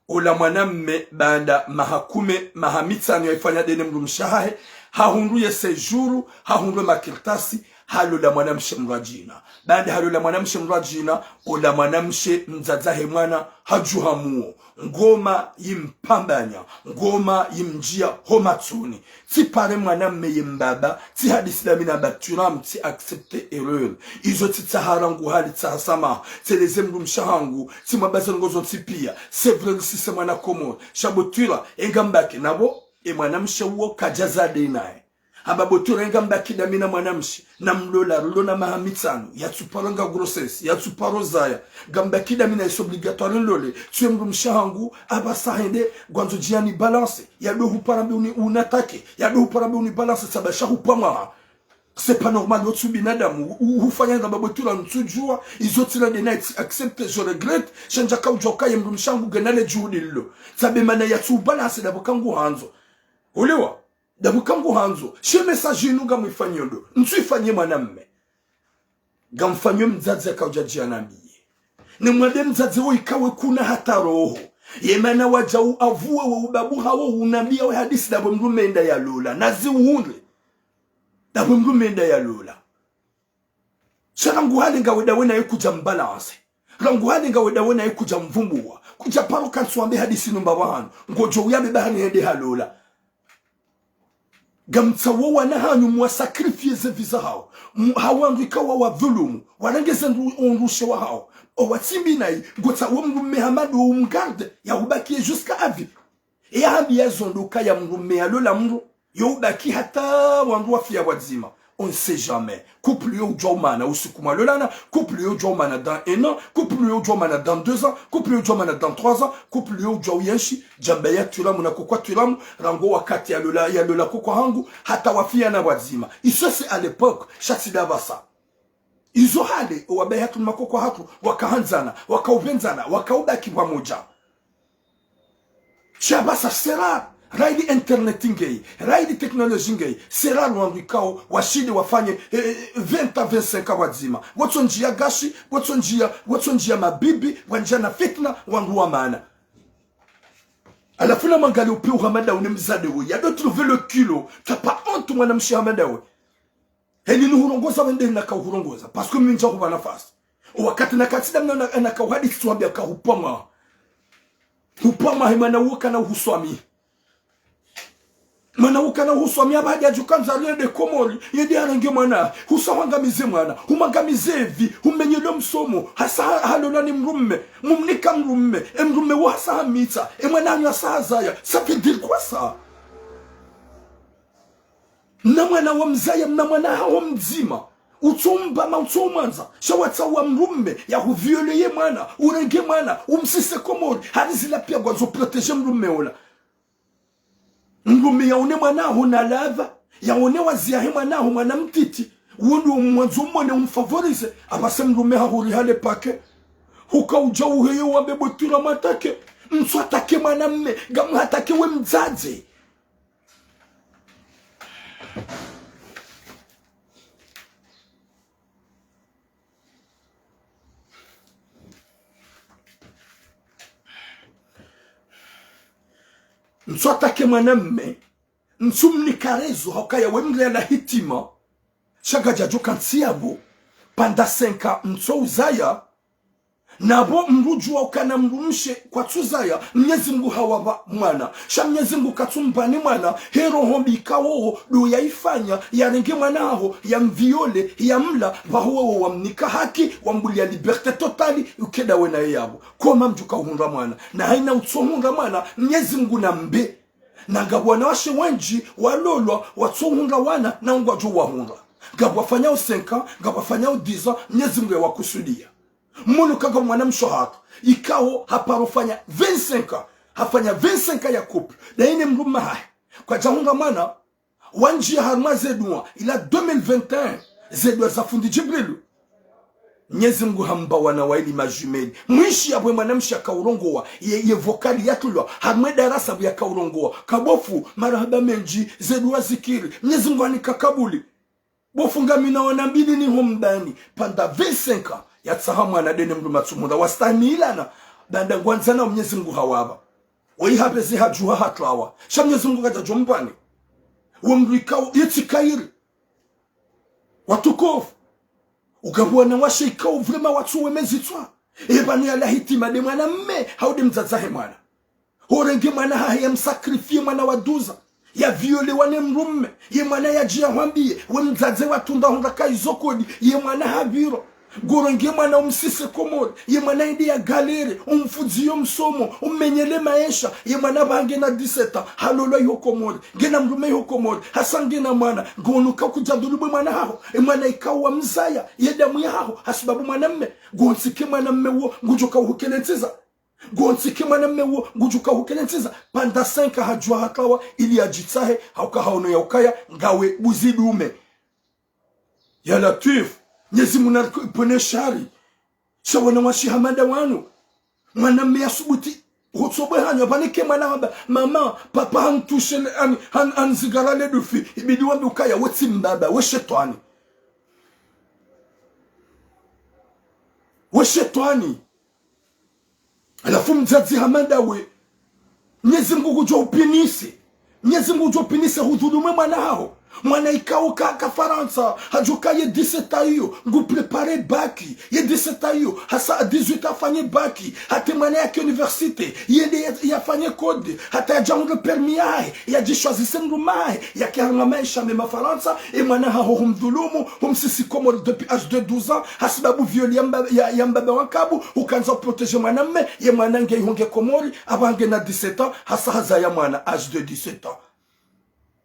Ola mwanamme baanda maha kume, maha mitsanu yaifanya de ne mdrumshe wahahe, hahundru ye séjour, hahundru makartasi, halola mwanamshe mdrwadjina. Baanda halola mwanamshe mdrwadjina, ola mwanamshe mdzadze wahe mwana, hadjuha muo. Ngoma yimpambanya, ngoma yimdjiya ho matsoni. Tsipare mwanamme ye mbaba, tsihadisi la mina ba Twira mo, tsi accepter erreur. Izo tsitsaha rangu hali tsaha samaha, tseleze mdrumshe wahangu, tsimwambaze ndrongo zontsi piya. C'est vrai risise mwana Komori. Sha bo Twira, engambaki, napvo, e mwanamshe uwo kadjaza de naye. Hamba bo tura ngambaki dami na mwanamshe, namlola, rilo na maha mitsanu, yatsuparo nga grossesse, yatsuparo zaya, ngambaki dami na est obligatoire nlole, tsuye mdrumshe hangu, apvasa hende, ngwandzo djiani balance, yado hupara mbe uni, unatake, yado hupara mbe uni balance, tsaba sha hupvwa mwaha. C'est pas normal, wotsu binadamu, u-, u-, hufanya ngamba bo tura ntsudjua, izo tsina de na tsi accepte, je regrette, sha ndjaka udjua uka ye mdrumshe hangu ngena le juhudi lilo. Tsabe mana yatsu balance dapvo ka nguhandzo. Ulewa? Dapvo ka nguhandzo. She message inu ngamwifanyo ndo. Ntsu ifanye mwanamme. Ngamfanyo mdzadze akaudja djianambiye. Ne mwade mdzadze wo ikawe kuna hata roho. Ye mana wadja u-, avuwe we ubabu hawo unambiya we hadisi dapvo mdrume enda yalola. Nazi uhundre. Dapvo mdrume enda yalola. Sha rangu hale ngawe dawe naye kudja mbalance. Rangu hale ngawe dawe naye kudja mvumbuwa. Kudja paro kantsu wambe hadisi numba pvahanu. Ngodjo uyambe bahani hende halola. Ngamtsawo wana hanyu mwa sacrifier ze vie zahao. Mu-, ha wandru ikawa wadhulumu. Warenge ze ndru-, ondrushe wahao. Owatsimbi nayi. Ngotsawo mdrume hama ndo umgarde. Yahubakiye jusqu'à vie. Eya hambiya zo ndo ukaya mdrume yalola mdru, yo ubaki hata wandru wafiya pvwadzima. On ne sait jamais. Couple yo udjua umana usiku mwalolana, couple yo udjua umana dans un an, couple yo udjua umana dans deux ans, couple yo udjua umana dans trois ans, couple yo udjua uyenshi, djamba ya twiramu na kokwa twiramu, rangu wakati yalola, yalola kokwa hangu, hata wafiya na pvwadzima. Iso c'est à l'époque, sha tsi dapvasa. Izo hale, owabaye hatru ni makoko hatru, wakahandzana, wakaupvendzana, wakaubaki pvwamoja. Sha pvasa c'est rare, raili internet ngeyi, raili technologie ngeyi, c'est rare wandru ikao, washinde wafanye, eh, eh, vingt à vingt-cinq ans pvwadzima. Wotso ndjiya gashi, wotso ndjiya, wotso ndjiya mabibi, wandjiya na fitna, wandru wa mana. Halafu na mwangalie upve uhamada une mdzadze we, yado trouver le culot, t'as pas honte mwanamshe hamada we. Heli nuhurongoza wende naka uhurongoza. Parce que mi ndja hupva nafasi. Owakati nakatsi dami na, na, naka uhadisi tsuwambiya ka hupvwa mwaha. Hupvwa mwaha he mwana uwo kana uhuswami. Mwana uwo kana uhuswami apva hadja djuka ndzaro yende Komori, yende yarenge mwana. Husa hwangamize mwana. Humwangamize vie. Humenyelo msomo. Hasa ha-, halola ni mdrume. Mumnika mdrume. E mdrume wo hasa hamitsa. E mwana hanyu hasa hazaya. Ça veut dire quoi ça? Mna mwana wamzaya, mna mwana haho mdzima. Utsombama, utsoumwandza. Sha watsaha mdrume, yahuviole ye mwana, urenge mwana, umsise Komori. Hari zila piya ngwandzo protéger mdrume ola. Mdrume yaone mwana haho na ladha, yaone wazi yahe mwana haho mwana mtiti. Uwo ndo umwandzo umone umfavoriser, apvase mdrume haho uri hale pake. Huka udja uheyo wambe bo tura mwattaquer. Mtsu attaquer mwanamme, ngamhattaquer we mdzadze. Mtsu attaquer mwanamme, mtsu mnika raison, hauka yawe mdru yala hitima, sha ngadjadjo kantsi yapvo, pendant cinq ans mtsu uzaya, na pvo mdru udjua ukana mdrumshe kwatsuzaya, Mnyezi Mngu hawapva mwana. Sha Mnyezi Mngu katsumpvani mwana, he roho mbi ikao wo, ndo yaifanya, yarenge mwana haho, yamviole, yamla, pvaho wewe wamnika haki, wambulia liberté totale, ukeda wena ye yapvo. Koma mdjuka uhundra mwana. Na haina utsohundra mwana, Mnyezi Mngu nambe. Na ngapvo wanawashe wendji, walolwa, watsohundra wana, na ngwadjo wahundra. Ngapvo wafanyao cinq ans, ngapvo wafanyao dix ans, Mnyezi Mngu yawakusudia. Mwono kanga mwanamshe hatru, ikao haparo fanya vingt-cinq ans, hafanya vingt-cinq ans ya couple, daye ne mdrume hahe. Kwadjahundra mwana, wandjia harumwa ze dua, ila deux mille vingt et un, ze dua za fundi Djibrilu. Mnyezi Mngu hampva wana waili ma jumelles. Mwishi yapvo mwanamshe yakaurongowa, ye, ye vocal yatulwa, harumwa darasa pvo yakaurongowa. Kabofu, marahaba mendji, ze dua zikiri. Mnyezi Mngu hanika kabuli. Bofu ngamina wana mbili niho mbani, pendant vingt-cinq ans, yatsaha mwana daye ne mdrume atsumuhundra, wastahamilana, baanda ngwandzana Mnyezi Mngu hawapva. Wayi hapveze hadjuha hatwawa. Sha Mnyezi Mngu kadjadjo mpvani. We mdru ikao, yetsi kheri. Watukufu. Ukapvo wanawashe ikao vraiment watsu wemezitswa. Ye pvanu yala hitima de mwanamme, hau de mdzadze wahe mwana. Horenge mwana hahe yamsacrifier mwana wa douze ans. Yaviolewa ne mdrume. Ye mwana yadjia hwambiye. We mdzadze watsunda hundra kayi zo kodi. Ye mwana hapviro. Ngorenge mwana umsise Komori, ye mwana yende ya galère, umfudziyo msomo, ummenyele maesha, ye mwana pvaha ngena dix-sept ans, halolwa iho Komori, ngena mdrume iho Komori, hasa ngena mwana, ngonuka kudjadhulumu mwana haho, ye mwana ikao wamzaya, ye damu yahaho, hasibabu mwanamme, ngontsi ke mwanamme wo, ngudjoka uhukele ntsiza. Ngontsi ke mwanamme wo, ngudjoka uhukele ntsiza, pendant cinq ans hadjuwa hatawa, ili yadjitsahe, hauka haono ya ukaya, ngawe buzi dume. Ya Latwif, Mnyezi Mungu naripvwene shari. Sha wana wa shihamada wanu. Mwanamme yasubuti, hutsobwe hanyo, pvanike mwana hamba, mama, papa hantushe le, han, han, hanzigara le dufi, ibidi wambe ukaya, we tsi mbaba, we shetwani. We shetwani. Halafu mdzadze hama ndawe. Mnyezi Mungu ngudjo upinise. Mnyezi Mungu ngudjo upinise hudhulumu mwana haho. Mwana ikao ka, ka Farantsa, hadjoka ye dix-sept ans iyo, ngu préparer bac, ye dix-sept ans iyo, hasa à dix-huit ans afanye bac, hata mwana yake université, yende ya, yafanye code, hata yadje ahundre permis yahe, yadjishwazise mdrume wahe, yake harumwa maesha mema Farantsa, ye mwana haho humdhulumu, humsisi Komori depuis âge de douze ans, hasibabu viol ya mba-, ya, ya mbaba wa nkabu, hukandza uprotéger mwanamme, ye mwana nge ihonge Komori, apvaha ngena dix-sept ans, hasa hazaya mwana, âge de dix-sept ans.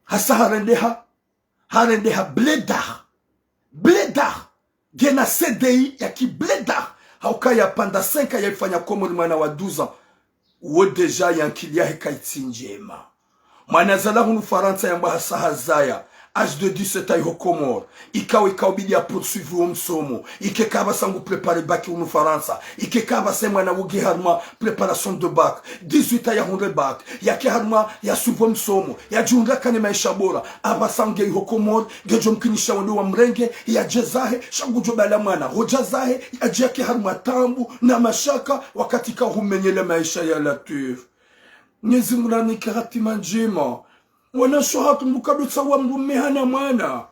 Hasa harendeha, harendeha blédard. Blédard. Ngena C D I ya ki blédard. Haukaya pendant cinq ans yaifanya Komori mwana wa douze ans. Wo déjà ye ankili yahe kaitsi ndjema. Mwana zalwa hunu Farantsa yambwa hasa hazaya. Âge de dix-sept ans iho Komori. Ikao, ikao bidi ya poursuivre wo msomo. Ike ka pvasa ngu préparer bac hunu Farantsa. Ike ka pvasa mwana wo nge harumwa préparation de bac. Dix-huit ans yahundre bac. Yake harumwa ya suivre msomo. Yadjihundra kane maesha bora. Apvasa nge iho Komori. Ngedjo mkinisha wende wamrenge. Yadje zahe. Sha ngudjo bala mwana. Hodja zahe. Yadje yake harumwa taabu na mashaka. Wakati ka humenyele maesha ya Latwif. Mnyezi Mungu nanike hatima ndjema. Wanashe hatru mbukadutsauwa mdrume hana mwana.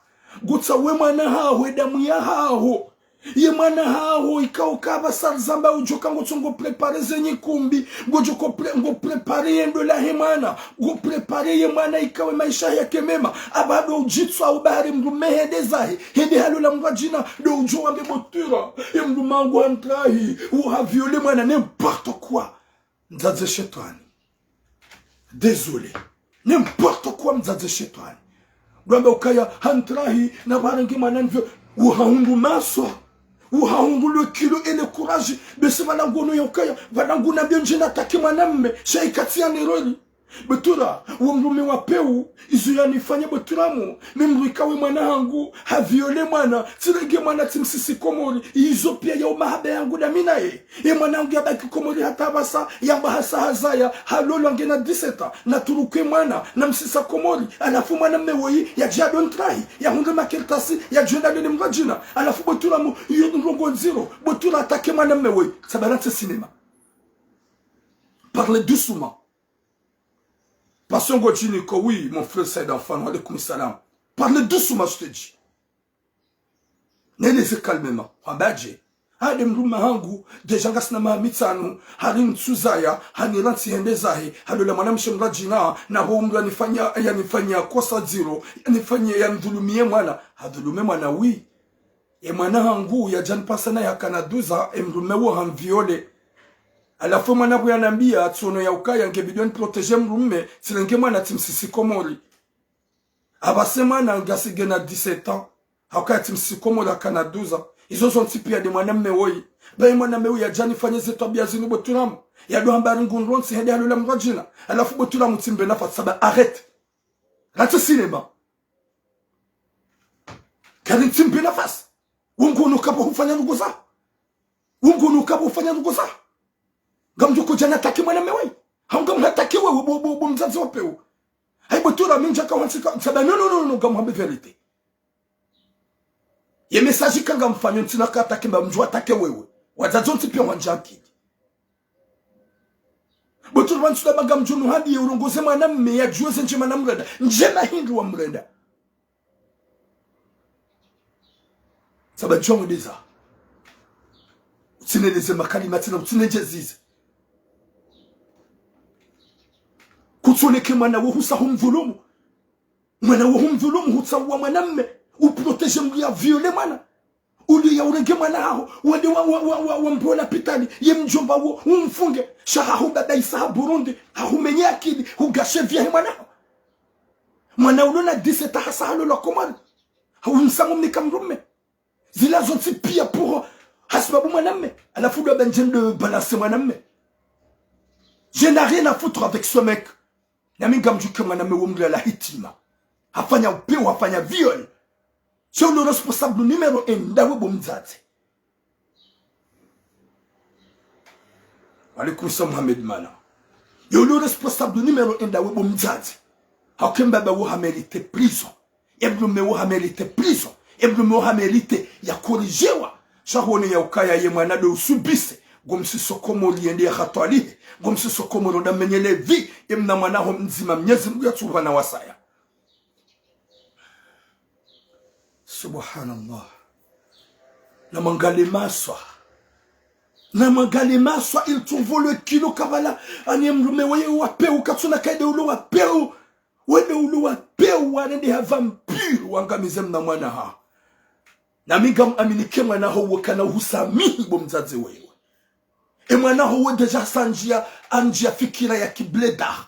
Ngutsawe mwana haho, ye damu yahaho. Ye mwana haho, ikao ka pvasa rizamba udjoka ngotsongo préparer ze nyikumbi. Ngodjoko pré-, ngo préparer ye ndola he mwana. Ngo préparer ye mwana ikawe maesha yake mema. Apvaha ndo udjitswa ubahari mdrume hende zahe. Hende halola mdru wa djina. Ndo udjo wambe botura. Ye mdrume wangu hantrahi. Uha viole mwana n'importe quoi. Mdzadze shetwani. Désolé. N'importe quoi mdzadze shetwani. Ngwamba ukaya hantrahi na pvanu nge mwana nvyo. Uhahundru maso. Uhahundru le culot et le courage. Bese pvala ngono ya ukaya. Pvala nguna mbio ndjina attaquer mwanamme. Sha ikatsi ya neroli. Botura, wo mdrume wa pewu, izo yanifanya botura mo, mi mdru ikawe mwana hangu, ha viole mwana, tsirenge mwana tsimsisi Komori, izo pia ya umahaba yangu na mi naye. Ye mwana hangu yabaki Komori hata pvasa, yamba hasa hazaya, halolwa ngena dix-sept ans, naturuke mwana, namsisa Komori, halafu mwanamme woyi, yadje yadontrahi, yahundre makartasi, yadjwenda nene mdru wa djina, halafu botura mo, iyo ndrongo ndziro, botura attaquer mwanamme woyi, sababu nantsi cinéma. Parlez doucement. Passion Gojini ko, oui, mon frère Saïd Anfan, wa alaykum salam. Parle doucement, je te dis. Nieleze calmement. Hwamba dje. Hade mdrume hangu, déjà ngasina maha mitsanu, hari ntsuzaya, hanirantsi hende zahe, halola mwanamshe mdru wa djina, na ho mdru yanifanya, yanifanya kosa ndziro, yanifanya, yanidhulumiye mwana, hadhulume mwana wi. Ye mwana hangu yadja nipvasa naye hakana douze ans, ye mdrume wo hamviole. Halafu ye mwana pvo yanambia, tsiono ya ukaya ngebidi niprotéger mdrume, tsirenge mwana tsimsisi Komori. Apvasa ye mwana ngasi ngena dix-sept ans, ha ukaya tsimsisi Komori hakana douze ans. Izo zontsi pia nde mwanamme woyi. Ba ye mwanamme woyi yadja nifanye ze twabia zinu botura mo. Yado hamba hari ngu nrontsi hende halola mdru wa djina. Halafu botura mo tsimbe nafasi sababu arrête. Rantsi cinéma. Kari ntsimbe nafasi. Wo ngono kapvo hufanya ndrongo za. Wo ngono kapvo hufanya ndrongo za. Ngamdjo kodja na attaquer mwanamme woyi. Hau ngamhu attaquer wewe bo, bo, bo mdzadze wa pewu. Hayi botura mi ndjaka wantsika, sababu non, non, non, non, ngamhambe vérité. Ye message ka ngamfanyo ntsina ka attaquer mba mdjo attaquer wewe. Wadzadze wontsi pia wandja ankili. Botura pvanu tsuda ba ngamdjo nuhadi ye urongoze mwanamme yadjuwe ze ndjema namrenda. Ndjema hindri wamrenda. Sababu djuwa mwendeza. Utsineleze makalima tsina, utsinedjezize. Kutsoneke mwana wo husa humdhulumu. Mwana wo humdhulumu, hutsauwa mwanamme, uprotéger mdru ya viole mwana. Uliya urenge mwana haho, wende wa, wa, wa, wa, wa mbe ho lapitali, ye mdjomba wo, umfunge. Sha hahubabaisa ha Burundi, hahumenye akili, hugashe vie yahe mwana haho. Mwana ulo na dix-sept ans hasa halolwa Komori. Haumsangu mnika mdrume. Zila zontsi pia pour, hasibabu mwanamme. Halafu ndo amba ndje ndo balance mwanamme. Je n'ai rien à foutre avec ce mec. Nami ngamdjuke mwanamme wo mlala hitima. Hafanya upeu, hafanya viol. Sha ulo responsable numéro un ndawe bo mdzadze. Wa alaykum salam Mohamed Mana. Yo ulo responsable numéro un ndawe bo mdzadze. Hauka mbaba wo ha mérite prison. Ye mdrume wo ha mérite prison. Ye mdrume wo ha mérite ya corrigewa. Sha hone ya ukaya ye mwana ndo usubise. Ngo msiso Komori yende ya hatwalihe. Ngo msiso Komori ndo amenyele vie. Ye mna mwana ho mdzima Mnyezi Mungu ya tsuba na wasaya. Subhanallah. Na mwangalie maswa. Na mwangalie maswa, il trouve le kilo kabla. Ani mdrume weye wa peu, katsuna kaide ulo wa peu. Wende ulo wa peu, wanende ha vampire, wangamize mna mwana ha. Nami ngam aminike mwana ho wo kana uhusamihi bo mdzadze wewe. E mwana ho wo déjà handjia, handjia fikira ya kiblédard.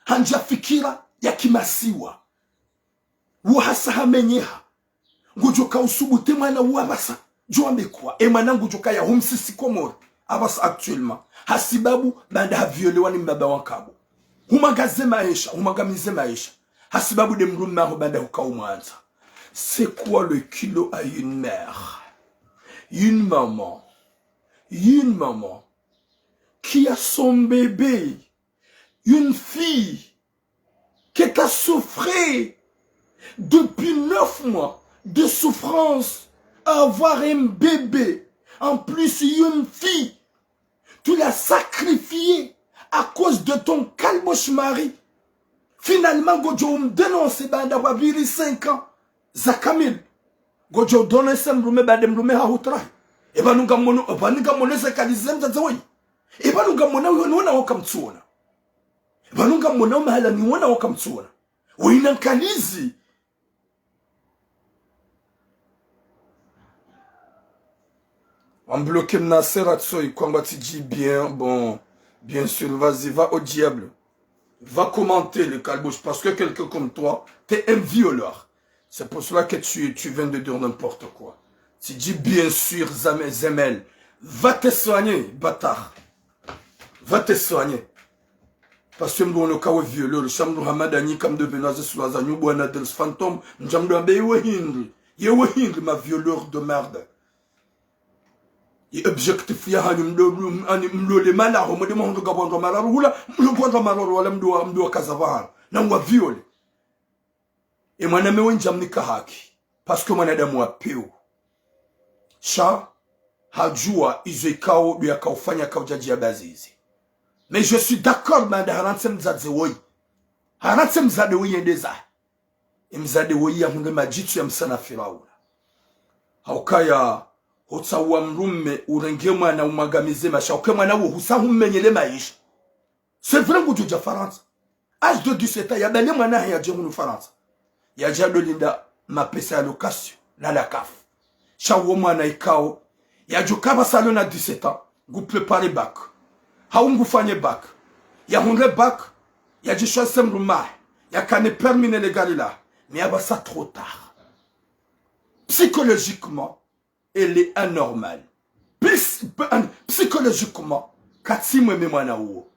Handjia fikira ya kimasiwa. Wo hasa hamenyeha. Ngudjo ka usubute mwana wo apvasa. Djo ambe kuwa. E mwana ngudjo ka ya humsisi Komori. Apvasa actuellement. Hasibabu baanda ha violewa ni mbaba wa nkabo. Humwangaze maesha, humwangamize maesha. Hasibabu nde mdrume waho baanda huka umwandza. C'est quoi le kilo à une mère? Une maman. Une maman qui a son bébé. Une fille qui t'a souffert depuis neuf mois de souffrance à avoir un bébé. En plus, une fille, tu l'as sacrifiée à cause de ton kalbosh mari. Finalement, ngodjo umdénoncer baanda wa pvili cinq ans za kamili. Ngodjo udénoncer mdrume baanda mdrume hahutrahi. Eba nunga mono, eba nunga mono ze kalizi ze mdzadze woyi. Eba nunga mona uyo niwona waka mtsuona. Pvanu ngamwona mahala niwona waka mtsuona. Wena nkalizi. Wambloke mna sera tsoyi, kwamba tsidji bien, bon, bien sûr, vas-y, va au diable. Va commenter les kalbosh, parce que quelqu'un comme toi, t'es un violeur. C'est pour cela que tu, tu viens de dire n'importe quoi. Tsidji bien sûr, Zame-, Zemel. Va te soigner, bâtard. Va te soigner. Parce que mdru ono kawe violeur, sha mdru hama nda nyi kamdjo pvena ze sura zanyu bwana Dels Fantôme, ndja mdru ambe yewe hindri, yewe hindri ma violeur de merde. Ye objectif yahanyu mdo, mdo, ani mlole malaho, mwende mwahundru ngapvo wandru wa mararu hula, mlo wandru wa mararu wala mdo wa, mdo wa kaza pvahanu, na mwa viole. E mwana mme wendji amnika haki, parce que mwanadamu wa peu. Sha, hadjua izo ikao ndo yakaufanya kaudjadjia bazizi. Mais je suis d'accord, manda harantse mdzadze woyi. Harantse mdzadze woyi yende zahe. E mdzadze woyi yahundre madjitsu ya msana Firauna. Haukaya, hotsaua mdrume, urenge mwana umwangamize maesha. Hauka mwana wo husa hummenyele maesha. C'est vrai ngudjo dja Farantsa. Âge de dix-sept ans, yabale mwana hahe yadje hunu Farantsa. Yadje ndo linda mapesa ya location na la CAF. Sha wo mwana ikao, yadjo kaba salo na dix-sept ans, ngu préparer bac. Hau ngufanye bac. Yahundre bac, yadje choisir mdrume wahe. Yakane permis ne le gari lahe. Mais apvasa trop tard. Psychologiquement, elle est anormale. Psy-, psychologiquement, katsi mwema mwana uwo.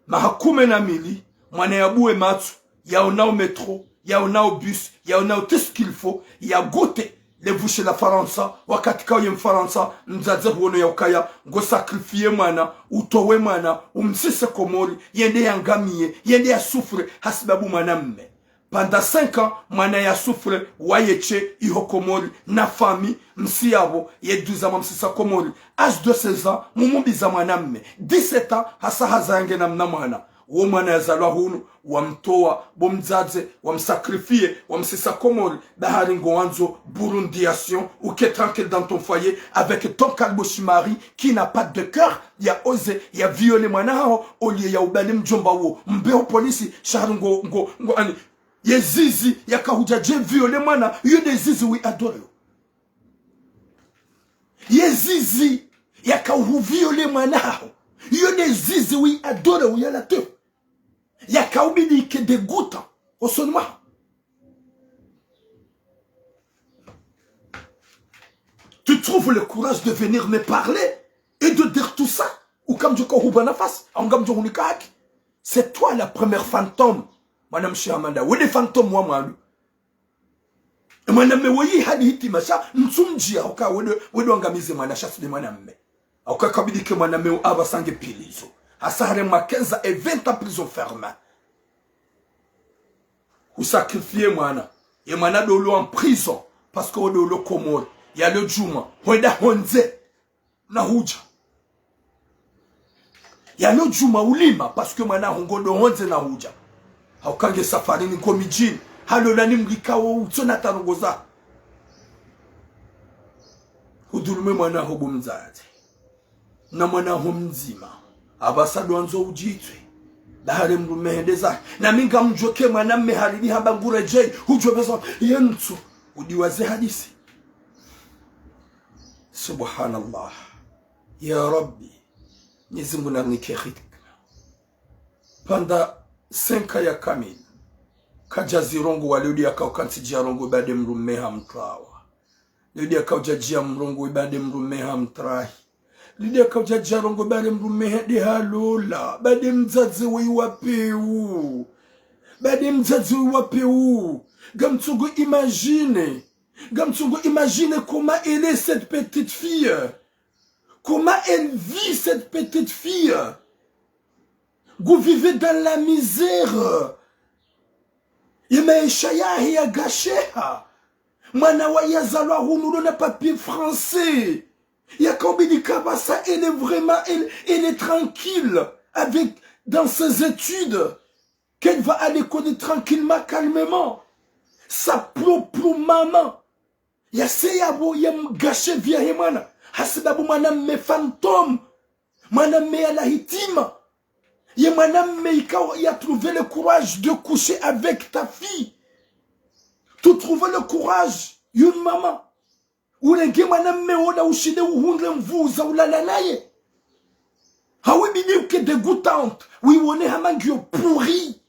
Maha kume na mili, mwana yabuwe matso, yaonao métro, yaonao bus, yaonao tout ce qu'il faut, yagute le vushe la Farantsa, wakati kaye Mfarantsa, mdzadze huono yaukaya, ngo sacrifier mwana, utowe mwana, umsise Komori, yende yangamiye, yende ya souffre, hasibabu mwana mme. Pendant cinq ans, mwana ya souffre, waye she, iho Komori, na famille, msi yapvo, ye douze ans mwamsisa Komori. Âge de seize ans, mumumbiza mwana mme. Dix-sept ans, hasa haza yange na mna mwana. Wo mwana yazalwa hunu, wamtowa, bo mdzadze, wamsacrifier, wamsisa Komori, bahari ngo wandzo, burundiation, ou que tranquille dans ton foyer, avec ton kalboshi mari, qui n'a pas de cœur, ya oser, ya violer mwana haho, au lieu ya ubali mdjomba wo, mbe ho polisi, sha hari ngo, ngo, ngo, ani, ye zizi, yaka hudja dje violer mwana, yo nde zizi wi adore. Ye zizi yaka uhu viole mwana haho. Iyo nde zizi wi adore uyala tu. Yaka ubidi ke dégoûtant. Osoni mwaho. Tu trouves le courage de venir me parler et de dire tout ça? Uka mdjo ka uhuba nafasi, au nga mdjo hunika haki. C'est toi la première fantôme. Mwanamshe hama nda, we nde fantôme wa mwandu. Mwana mme woyi hadi hitima sha, ntsumdjia, uka we nde, we nde wangamize mwana sha tsi nde mwana mme. Uka kabidi ke mwana mme apvasa nge prison. Hasa haremwa quinze et vingt ans prison ferme. Usacrifier mwana. Ye mwana ndo ulo en prison. Parce que ndo ulo Komori. Yalo djumwa. Hwenda hondze. Na hudja. Yalo djumwa ulima. Parce que mwana haho ngo ndo hondze na hudja. Hauka nge safarini ngo midjini. Halola ni mlika wo utsona tarongoza. Hudhulumu mwana haho bo mdzadze. Na mwana haho mdzima. Apvasa ndo wandzo udjitswe. Nda hale mdrume hende zahe. Na mi ngamdjuo ke mwana mme haridi hamba nguredjei. Hudjuo pvasa. Ye ntsu. Udiwaze hadisi. Subhanallah. Ya Rabbi. Mwenyezi Mungu narinike hikma. Pvanda cinq ans ya kamili. Kadja zirongowa leo ndi yaka uka ntsidja rongowa ba nde mdrume hamtrawa. Leo ndi yaka udja djia mrongowa ba nde mdrume hamtrahi. Leo ndi yaka udja djia rongowa ba nde mdrume hende halola. Ba nde mdzadze woyi wa pewu. Ba nde mdzadze woyi wa pewu. Ngamtsongo imaginer. Ngamtsongo imaginer comment elle est cette petite fille. Comment elle vit cette petite fille. Ngu vivre dans la misère. Ye maesha yahe ya gâché ha. Mwana wa yazalwa hunu lo na papier français. Yaka ubidi ka pvasa, elle est vraiment, elle, elle est tranquille avec, dans ses études. Qu'elle va à l'école tranquillement, calmement. Sa propre maman. Yase yapvo yamgâché vie yahe mwana. Hasibabu mwana mme fantôme. Mwana mme yala hitima. Ye mwana mme ikao ya trouver le courage de coucher avec ta fille. Tu trouves le courage, une maman. Urenge mwana mme wola ushinde uhundre mvu za ulala naye. Hau ibidi uke dégoûtante. Wiwone hama ngiyo pourri.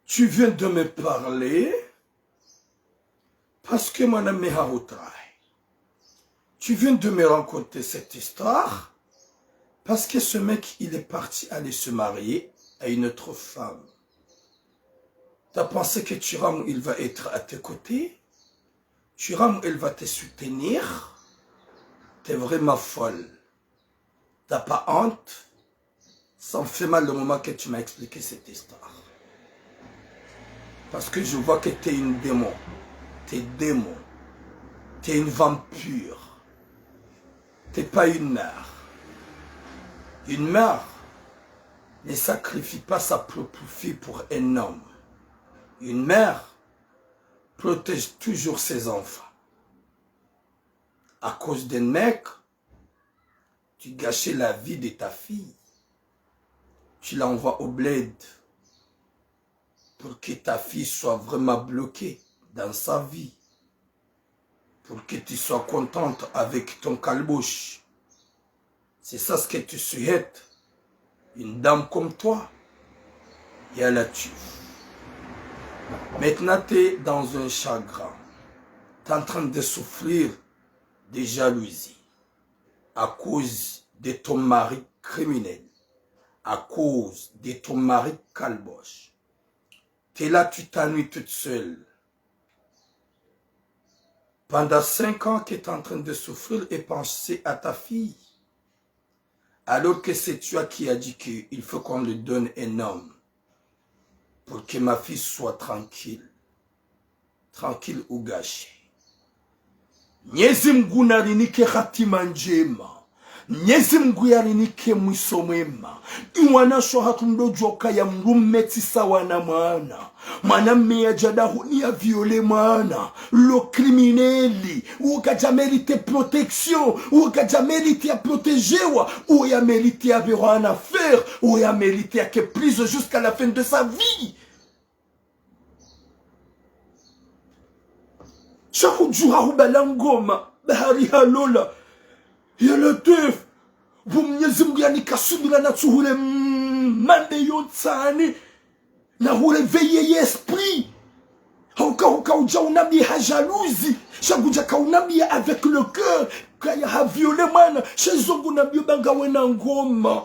Tu viens de me parler parce que mwana mme haho trahi. Tu viens de me raconter cette histoire parce que ce mec, il est parti aller se marier à une autre femme. T'as pensé que Thuram, il va être à tes côtés? Thuram, il va te soutenir? T'es vraiment folle. T'as pas honte? Ça me fait mal le moment que tu m'as expliqué cette histoire. Parce que je vois que t'es une démon. T'es démon. T'es une vampire. T'es pas une mère. Une mère ne sacrifie pas sa propre fille pour un homme. Une mère protège toujours ses enfants. À cause d'un mec, tu gâchais la vie de ta fille. Tu l'envoies au bled pour que ta fille soit vraiment bloquée dans sa vie. Pour que tu sois contente avec ton calboche. C'est ça ce que tu souhaites. Une dame comme toi, yallah tu. Maintenant, t'es dans un chagrin. T'es en train de souffrir de jalousie à cause de ton mari criminel, à cause de ton mari calboche. T'es là, tu t'ennuies toute seule. Pendant cinq ans que t'es en train de souffrir et penser à ta fille. Alors que c'est toi qui as dit qu'il faut qu'on lui donne un homme pour que ma fille soit tranquille. Tranquille ou gâchée. Mnyezi Mngu narinike hatima ndjema. Mnyezi Mngu yarinike mwiso mwema. Iwanasho hatru mdodjoka ya mdrume tsi sawa na mwana. Mwana mme yadja dahoni ya viole mwana. Lo criminel. Uwo kadja mérité protection. Uwo kadja mérité ya protégewa. Uwo ya mérité ya verwa en enfer. Uwo ya mérité ya ke prison jusqu'à la fin de sa vie. Sha hudjuha hubala ngoma, bahari halola. Ya Latwif, bo Mnyezi Mngu yanika subira natsuhule, mm, mande yontsani. Na huréveiller ye esprit. Hauka, hauka udja unambie ha jalousie. Sha ngudjaka unambie avec le cœur. Kaya ha viole mwana. Sha izo ngunambio ba ngawe na ngoma.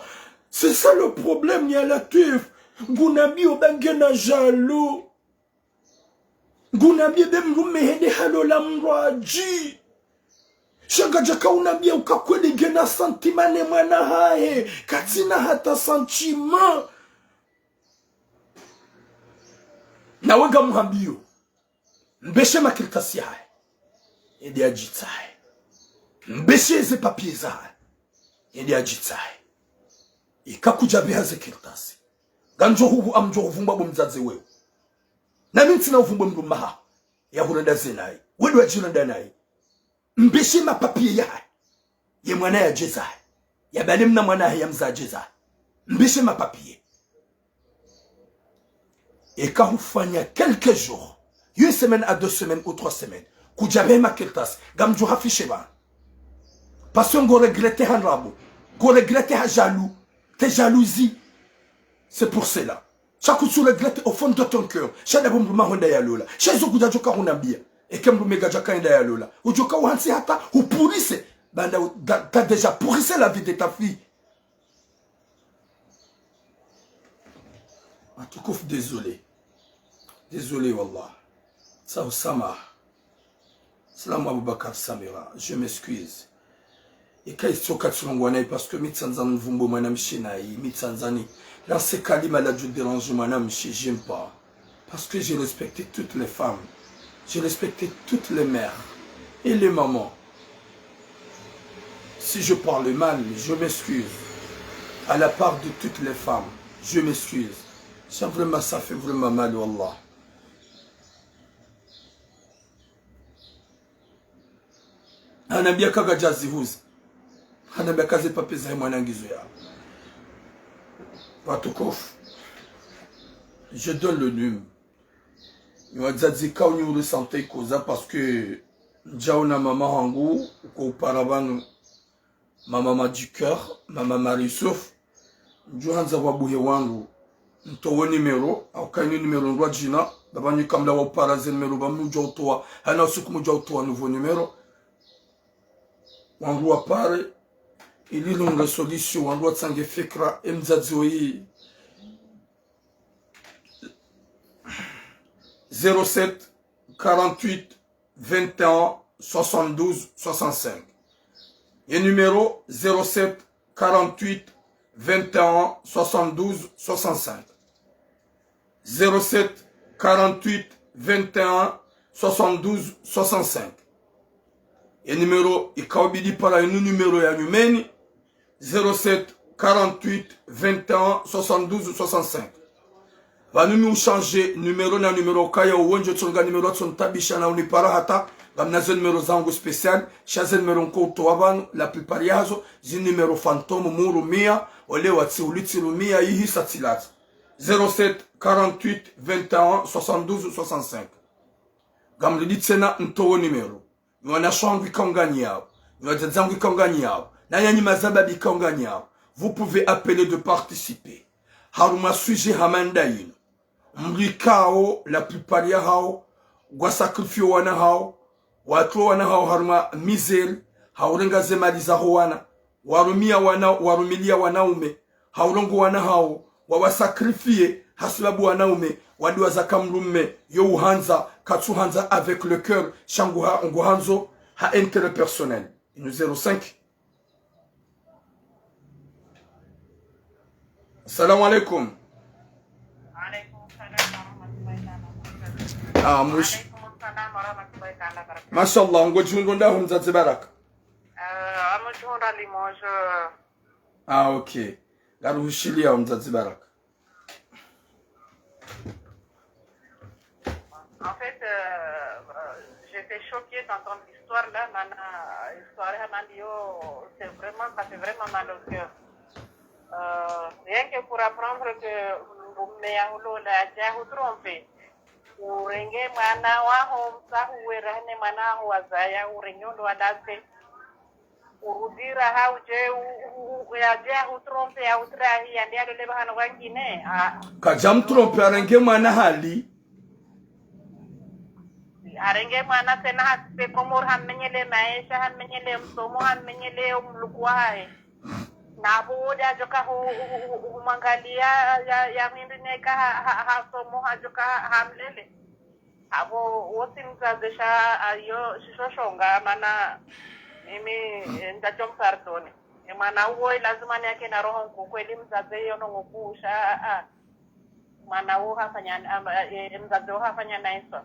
C'est ça le problème, ya Latwif. Ngunambio ba ngena jaloux. Ngunambie be mdrume hende halola mdrwadji. Sha ngadjaka unambie uka kweli ngena sentiment ne mwana hahe. Katsina hata sentiment. Nawe ngamhambio, mbeshe makartasi yahahe, yende yadjitsahe. Mbeshe ze papiers zahahe, yende yadjitsahe. Ika kudjabeha ze kartasi, ngamdjo huvu, ngamdjo huvumbwa bo mdzadze wewe. Na mi ntsina uvumbwe mdrume haho, ya hurenda ze nayi. Wewe ndo wadjirenda nayi. Mbeshe mapapiers yahahe. Ye mwana yadjezahe. Ya bale mna mwana hahe ya mza yadjezahe. Mbeshe mapapiers. Eka hufanya quelques jours, une semaine à deux semaines ou trois semaines, kudjabehe makartasi, ngamdjo hafishe pvanu. Parce que ngo regretter ha ndrabo, ngo regretter ha jaloux, te jalousie. C'est pour cela. Sha kutsu regretter au fond de ton cœur. Sha ndapvo mdrume hwenda yalola. Sha izo kudjadjoka hunambia. Eke mdrume kadjaka hwenda yalola, udjoka uhantsi hata hupurise. Banda u-, da-, t'as déjà pourrissé la vie de ta fille. Watukufu, désolé. Désolé, wallah. Sa usamaha. Salam Abubakar Samira, je m'excuse. Eka itsoka tsilongwa nayi, parce que mi tsandza nivumbe mwanamshe nayi, mi tsandza ni lancer kalima ladjo déranger mwanamshe, j'aime pas. Parce que j'ai respecté toutes les femmes. J'ai respecté toutes les mères et les mamans. Si je parle mal, je m'excuse. À la part de toutes les femmes, je m'excuse. Ça vraiment, ça fait vraiment mal, wallah. Hanambia ka kadjazihuza. Hanambia ka ze papiers zahe mwana ngizo ya. Watukufu. Je donne le numéro. Nyi wadzadze ka unyi uressentir koza parce que ndjaona mama hangu, uko upara pvanu. Mama Madiker, mama Marisuf, ndjo handza pvwa buhe wandru, ntowe numéro, au kayinu numéro ndrwadjina, baba nyi kamla wa upara ze numéro, ba mdjo utowa, hana usiku mdjo utowa nouveau numéro. Wandru wapare, ili lundre solution, wandru watsange fikra, e mdzadze oyi. Zéro sept, quarante-huit, vingt et un, soixante-douze, soixante-cinq. Ye numéro zéro sept, quarante-huit, vingt et un, soixante-douze, soixante-cinq. Zéro sept, quarante-huit, vingt et un, soixante-douze, soixante-cinq. Ye numéro ikao bidi para inu numéro ya nyumeni, zéro sept, quarante-huit, vingt et un, soixante-douze, soixante-cinq. Pvanu mi uchanger numéro na numéro kaya uwondjo tsonga numéro tsontabisha na unipara hata, ngamna ze numéro zangu spécial, sha ze numéro nko utowa pvanu, la plupart yazo, zi numéro fantôme, murumia, ole watsi ulitsi rumia, ihisa tsilatsa. Zéro sept, quarante-huit, vingt et un, soixante-douze, soixante-cinq. Ngamridi tsena ntowo numéro. Nyi wanashe wangu ikao nganyi yao. Nyi wadzadze wangu ikao nganyi yao. Na nyanyi mazababi ikao nganyi yao. Vous pouvez appeler de participer. Harumwa sujet hama nda yinu. Mdru ikao, la plupart yahao, ngwa sacrifier wana hao, watowa wana hao harumwa misère, ha urenga ze mali zaho wana, warumia wana, warumilia wanaume, ha urongoa wana hao, wawasacrifier, hasibabu wanaume, wadiwaza ka mdrume, yo uhandza, katsuhandza avec le cœur, sha nguha-, nguhandzo, ha intérêt personnel. Inu zéro cinq. Assalamu alaikum. Alaikum salam wa rahmatullahi ta'ala wa barakatuh. Ah, mush- Alaikum salam wa rahmatullahi ta'ala wa barakatuh. Mashallah, ngodjihundro ndahu mdzadze Baraka? Euh, ngamdjihundra Limoges. Ah, ok. Ngaruhushiliya mdzadze Baraka. En fait, euh, euh, j'étais choquée d'entendre l'histoire là, mana, euh, histoire hama ndiyo, c'est vraiment, ça fait vraiment mal au cœur. Euh, rien que pour apprendre que, mm, mume ya hulola, adja hu tromper. Urenge mwana waho msahu wera hene mwana waho wazaya, urenge ondo wadase. Urudi raha udje, u-, u-, u-, yadje ahutrompe, yahutrahi, yambe yalole pvahanu pvangine. Ah. Kadja mtrompe, arenge mwana hali. Arenge mwana tsena hasipe Komori, hammenyele maesha, hammenyele msomo, hammenyele omluku wahahe. Na apvo wode adjoka hu-, hu-, hu-, hu-, humwangalia ya, ya, ya mwindri neka ha, ha, hasomo, hadjoka ha, hamlele. Apvo wosi mdzadze sha ayo shisho shonga mana mimi, eh, ndadjo mpardonner. E mwana uwo lazima ni yake na roho nkuu kweli mdzadze iyo no nkuu sha, ah, ah. Mwana uwo hafanya, am-, eh, mdzadze uwo hafanya na iswa.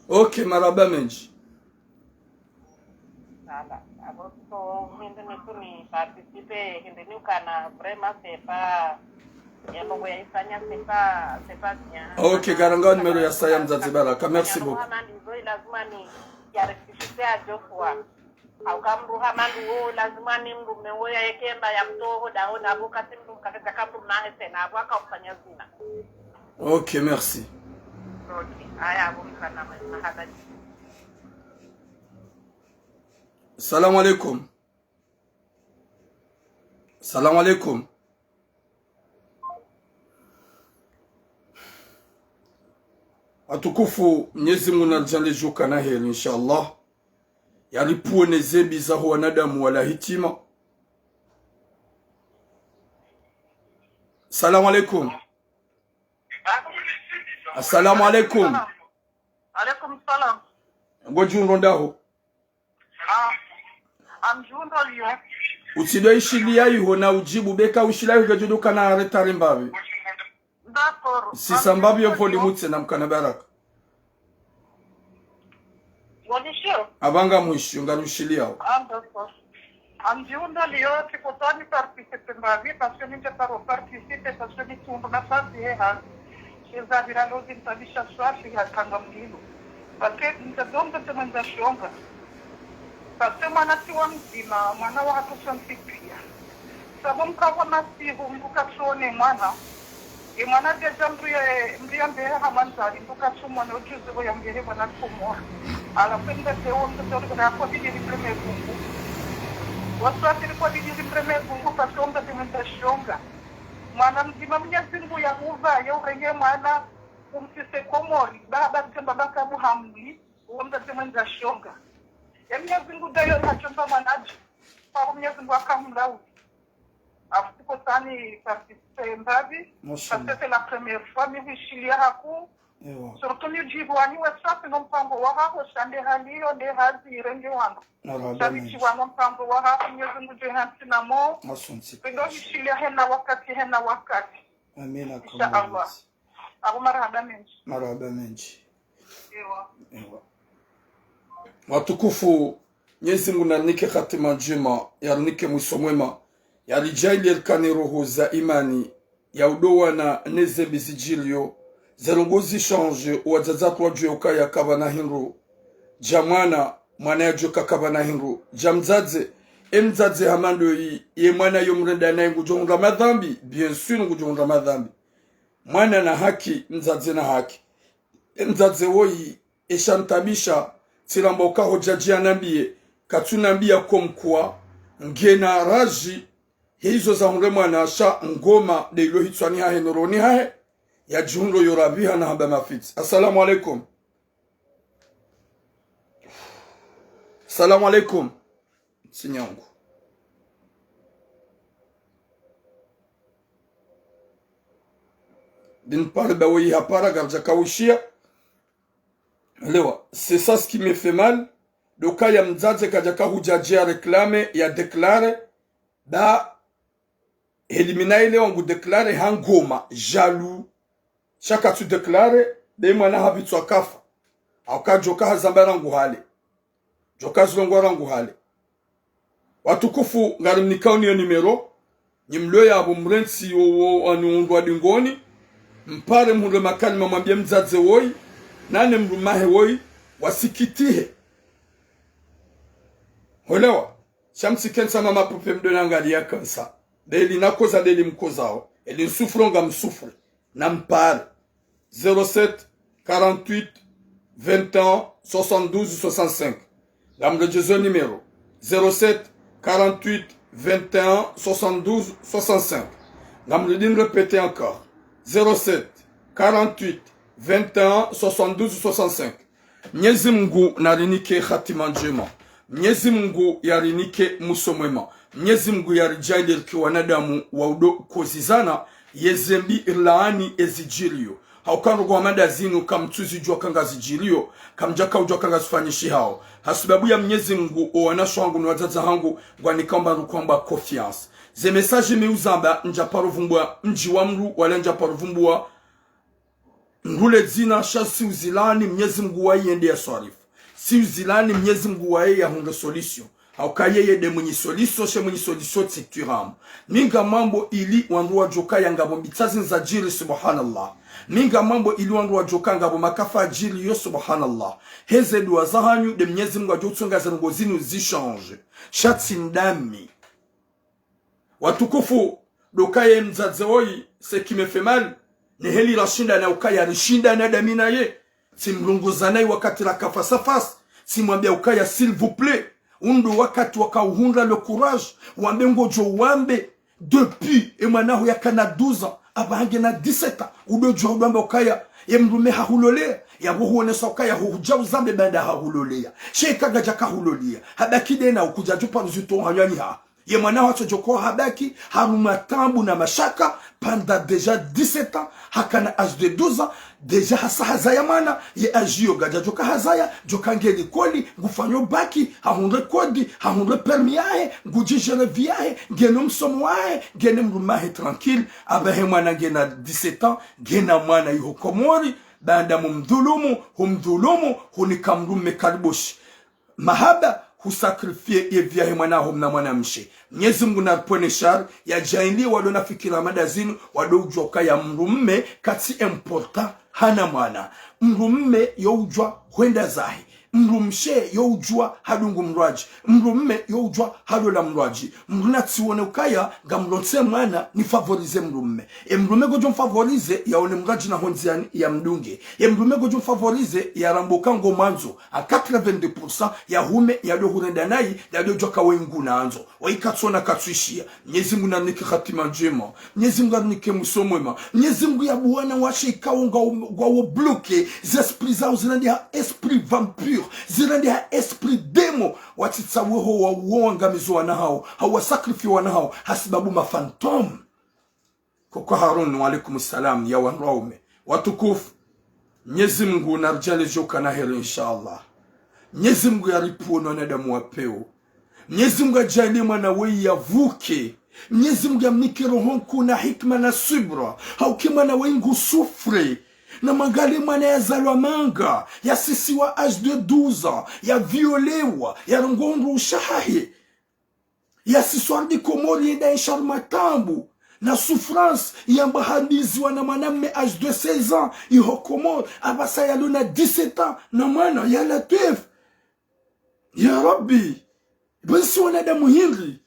Ok, marahaba mendji. Voilà. Apvo so, hindri ni kuni participer, hindri ni ukana vraiment c'est pas, ya Mungu ya ifanya, c'est pas, c'est pas bien. Ok, karanga numéro ya saya mdzadze Baraka. Merci beaucoup. Hama ndizo lazima ni ya rectifier à deux fois. Au kamru hama nduwo, lazima ni mrume wo ya ekemba ya mtoho, dao na apvo kasi mrume kakata kamru mahe tsena, apvo aka ufanya zina. Ok, merci. Ok, aya, apvo mkana mahadadi. Salam alaikum. Salam alaikum. Watukufu, Mwenyezi Mungu naridjaanlie djuka na heri, inshallah. Yaripvuwe ne zembi zaho wanadamu wala hitima. Salam alaikum. Assalamu alaikum. Alaikum salam. Ngodjuhundro ndaho? Ah, ngamdjuhundro liyo. Utsidjo ishiliya iho na udjibu, beka ushiliya iho ngedjo dukana retard mbapvi. D'accord. Sisa mbapvi yo volume tsena mkana Baraka. Ngonishio? Apvanga mwisho, ngarushiliyao. Ah, d'accord. Ngamdjuhundro liyo, tsi kotwani participer mbapvi, parce que mi ndje paro participer, parce que mi tsi hundru nafasi he hazi. Sheza vira lozi ntabisha swafi ya kanga mlilo. Parce que ndje dongo tse mwenza shonga. Parce que mwana tsi wa mdzima, mwana wa hatosa mfikia. Sabo mkavo masihu, mbuka tsone mwana. E mwana dja dja mdru ya, mdru ya mbehe hama ndzari, mbuka tsu mwana udjuzi vo ya mbehe mwana tsu mwana. Ala kwenda te wo mtoto uri kuna kwa bidiri mreme gungu. Waswatiri kwa bidiri mreme gungu, parce que wo mtoto mwenza shonga. Mwana mdzima Mnyezi Mungu ya huva, ya urenge mwana, umsise Komori, baba tsemba baka Muhamdi, wo mtoto mwenza shonga. Ya Mnyezi Mungu dayo hachomba mwana dji, kwa Mnyezi Mungu akamlawu. Afu tsi kotwani participer mbapvi, parce que c'est la première fois mi huishiliya haku. Ewa. Surtout mi djibu wani we swafi no mpango wahaho, sha nde hali iyo, nde hazi irenge wandru. Marahaba mendji. Sha mi tsi wa no mpango wahaho, Mnyezi Mungu dje hantsi namo. Asante. Pendo huishiliya hena wakati, hena wakati. Amina. Insha Allah. Abu marahaba mendji. Marahaba mendji. Ewa. Ewa. Watukufu, Mwenyezi Mungu narinike hatima ndjema, yarinike mwiso mwema, yaridjaanlie rikane roho za imani, ya udowana ne zembi zidjiliyo, ze ndrongoo zi changer, wadzadze watru wadjuwe ukaya kapvana hindru dja mwana, mwana yadjuwe ka kapvana hindru dja mdzadze. E mdzadze hama ndoyi, ye mwana yo mrenda naye ngudjo hundra madhambi, bien sûr ngudjo hundra madhambi. Mwana na haki, mdzadze na haki. E mdzadze woyi, esha ntabisha, tsi ramba uka ho djadji ya nambiye, katsu nambiya comme quoi, ngena radji, he izo za hundre mwana sha ngoma, nde ilo hitswani hahe no rohoni hahe, ya djihundro yo rapviha na hamba mafitsi. Assalamu alaikum. Assalamu alaikum. Sinyangu. D'une part, ba woyi hapara, karidjaka ushiya. Elewa, c'est ça ce qui me fait mal. Ndo ukaya mdzadze kadjaka hudja dje ya réclamer, ya déclarer. Ba, elimina ile wangu déclarer ha ngoma, jaloux. Sha katsu déclarer, be mwana hapvitswa kafa. Au kadjoka hazamba rangu hale. Djoka zilongwa rangu hale. Watukufu, ngarimnikao niyo numéro, nyi mlio yapvo mrentsi wo, wo, wanu undrwa dingoni, mpare mhundre makalima mwambie mdzadze woyi, nane mrumahe woyi, wasikitihe. Holewa, sha mtsikentsa mama pupe mdo nangaliya kansa. Beli nakoza, beli mkozao, eli nsufuro ngamsufuri, nampare. Zéro sept, quarante-huit, vingt et un, soixante-douze, soixante-cinq. Ngamredjezo numéro. Zéro sept, quarante-huit, vingt et un, soixante-douze, soixante-cinq. Ngamredi nirépéter encore. Zéro sept, quarante-huit, vingt et un, soixante-douze, soixante-cinq. Mnyezi Mngu narinike hatima ndjema. Mnyezi Mngu yarinike mwiso mwema. Mnyezi Mngu yaridjaanlie rike wanadamu wa udo kozizana, yeze mbi rilaani ezidjiriyo. Hauka ndrongoo hama ndazinu kamtsuzidjuwa kangazidjiriyo, kamdjaka udjuwa kangazifanyishihao. Hasibabu ya Mnyezi Mngu, owanashe wangu no wadzadze hangu, ngwanikao mba rukwamba confiance. Ze message mi uzamba, ndjaparo vumbuwa mdji wa mdru, wala ndjaparo vumbuwa ndrule dzina, sha tsi uzilaani, Mnyezi Mngu waye yende yaswarifu. Tsi uzilaani, Mnyezi Mngu waye yahundre solution. Hauka yeye nde mwinyi solution, she mwinyi solution tsi twiramu. Mi ngamwambo ili wandru wadjokaya ngapvo mbitsazi nzadjiri, subhanallah. Mi ngamwambo ili wandru wadjokaya ngapvo makafa yadjiriyo, subhanallah. Heze duwa zahanyu nde Mnyezi Mngu yadjo utsonga ze ndrongoo zinu zichange. Sha tsi ndami. Watukufu, ndo ukaya ye mdzadze woyi, ce qui me fait mal, ne heli rashindana ukaya rishindana ndami naye. Tsimrongozana yi wakati raka face à face, tsimwambia ukaya, s'il vous plaît, unu ndo wakati wakauhundra le courage, wambe ngodjo wambe, depuis, e mwana ho yakana douze ans, apvaha ngena dix-sept ans, udodjuwa udwamba ukaya, ye mdrume hahuloleya, yapvo huonesa ukaya huhudja uzambe baanda hahuloleya. She kadja kahuloleya, habaki ndena ukudja djupa ruzito hanywani ha. Ye mwana ho atsodjoka habaki, harumwa taabu na mashaka, pendant déjà dix-sept ans, hakana âge de douze ans, déjà hasa hazaya mwana, ye âge iyo ngadja djoka hazaya, djoka nge likoli, ngufanyo bac, hahundre code, hahundre permis yahe, ngudjigérer vie yahe, ngeno msomo wahe, ngena mdrume wahe tranquille, apvaha ye mwana ngena dix-sept ans, ngena mwana iho Komori, baanda mumdhulumu, humdhulumu, hunika mdrume kariboshi. Mahaba, husacrifier ye vie yahe mwana ho mna mwanamshe. Mnyezi Mngu naripvwene shari, yadjaanlie wado na fikira hama ndazinu, wado udjuwa ukaya mdrume katsi important hana mwana. Mdrume yo udjuwa hwenda zahe. Mdrumshe yo udjuwa hadungu mdrwadji. Mdrume yo udjuwa halola mdrwadji. Mdru natsiwone ukaya ngamlontse mwana nifavoriser mdrume. E mdrume ngodjo mfavoriser yaone mdrwadji na hondziani yamdunge. E mdrume ngodjo mfavoriser yarambe uka ngomwandzo à quatre-vingt-dix pour cent, yahume yado hurenda nayi, yado djuwa ka we ngunandzo. Wayi katsona katsuishiya. Mnyezi Mngu narinike hatima ndjema. Mnyezi Mngu arinike mwiso mwema. Mnyezi Mngu yapvo wanawashe ikao ngwao, ngwao bloqué, ze esprit zao zirandiha esprit vampire, zirandiha esprit démon, watsitsaweho wa, wauangamizo wana hao, hau wasacrifier wana hao, hasibabu ma fantôme. Koko Harun, wa alaikum salam, ya wandru waume. Watukufu, Mnyezi Mngu naridjaanlie djoka na heri, inshallah. Mnyezi Mngu yaripvwone wanadamu wa pewu. Mnyezi Mngu yadjaanlie mwana weyi yavuke. Mnyezi Mngu yamnike roho nkuu na hikima na subra. Hauka ye mwana weyi ngu souffre. Namwangalie mwana yazalwa manga, yasisiwa âge de douze ans, yaviolewa, yarongoo undru ushahahe. Yasiswa harudi Komori yende yashiya harumwa taabu na souffrance, yamba hadiziwa na mwanamme âge de seize ans, iho Komori, apvasa yalo na dix-sept ans, na mwana, ya Latwif. Ya Rabbi, basi wanadamu hindri.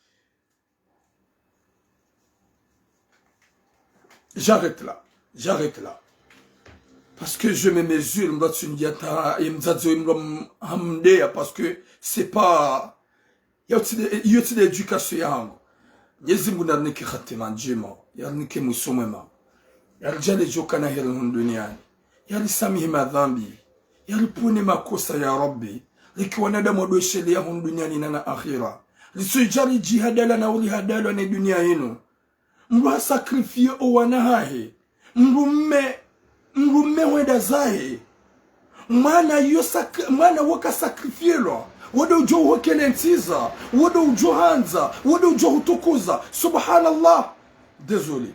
J'arrête là. J'arrête là. Parce que je me mesure, mdru atsungia ta, ye mdzadze we mdru ham-, hamdeya, parce que c'est pas, iyo tsi nde, iyo tsi nde éducation yahangu. Mnyezi Mngu narinike hatima ndjema, yarinike mwiso mwema. Yaridjaanlie djoka na heri hunu duniani. Yarisamihi madhambi. Yaripvwone makosa ya Rabbi. Rike wanadamu wadoshelea hunu duniani na na akhira. Ritsoidja ridjihadala na urihadalwa ne dunia inu. Mdru hasacrifier owana hahe. Mdrume, mdrume hwenda zahe. Mwana yo sac-, mwana wo kasacrifielwa. Wo ndo udjo uhokele ntsiza. Wo ndo udjo handza. Wo ndo udjo hutukuza. Subhanallah. Désolé.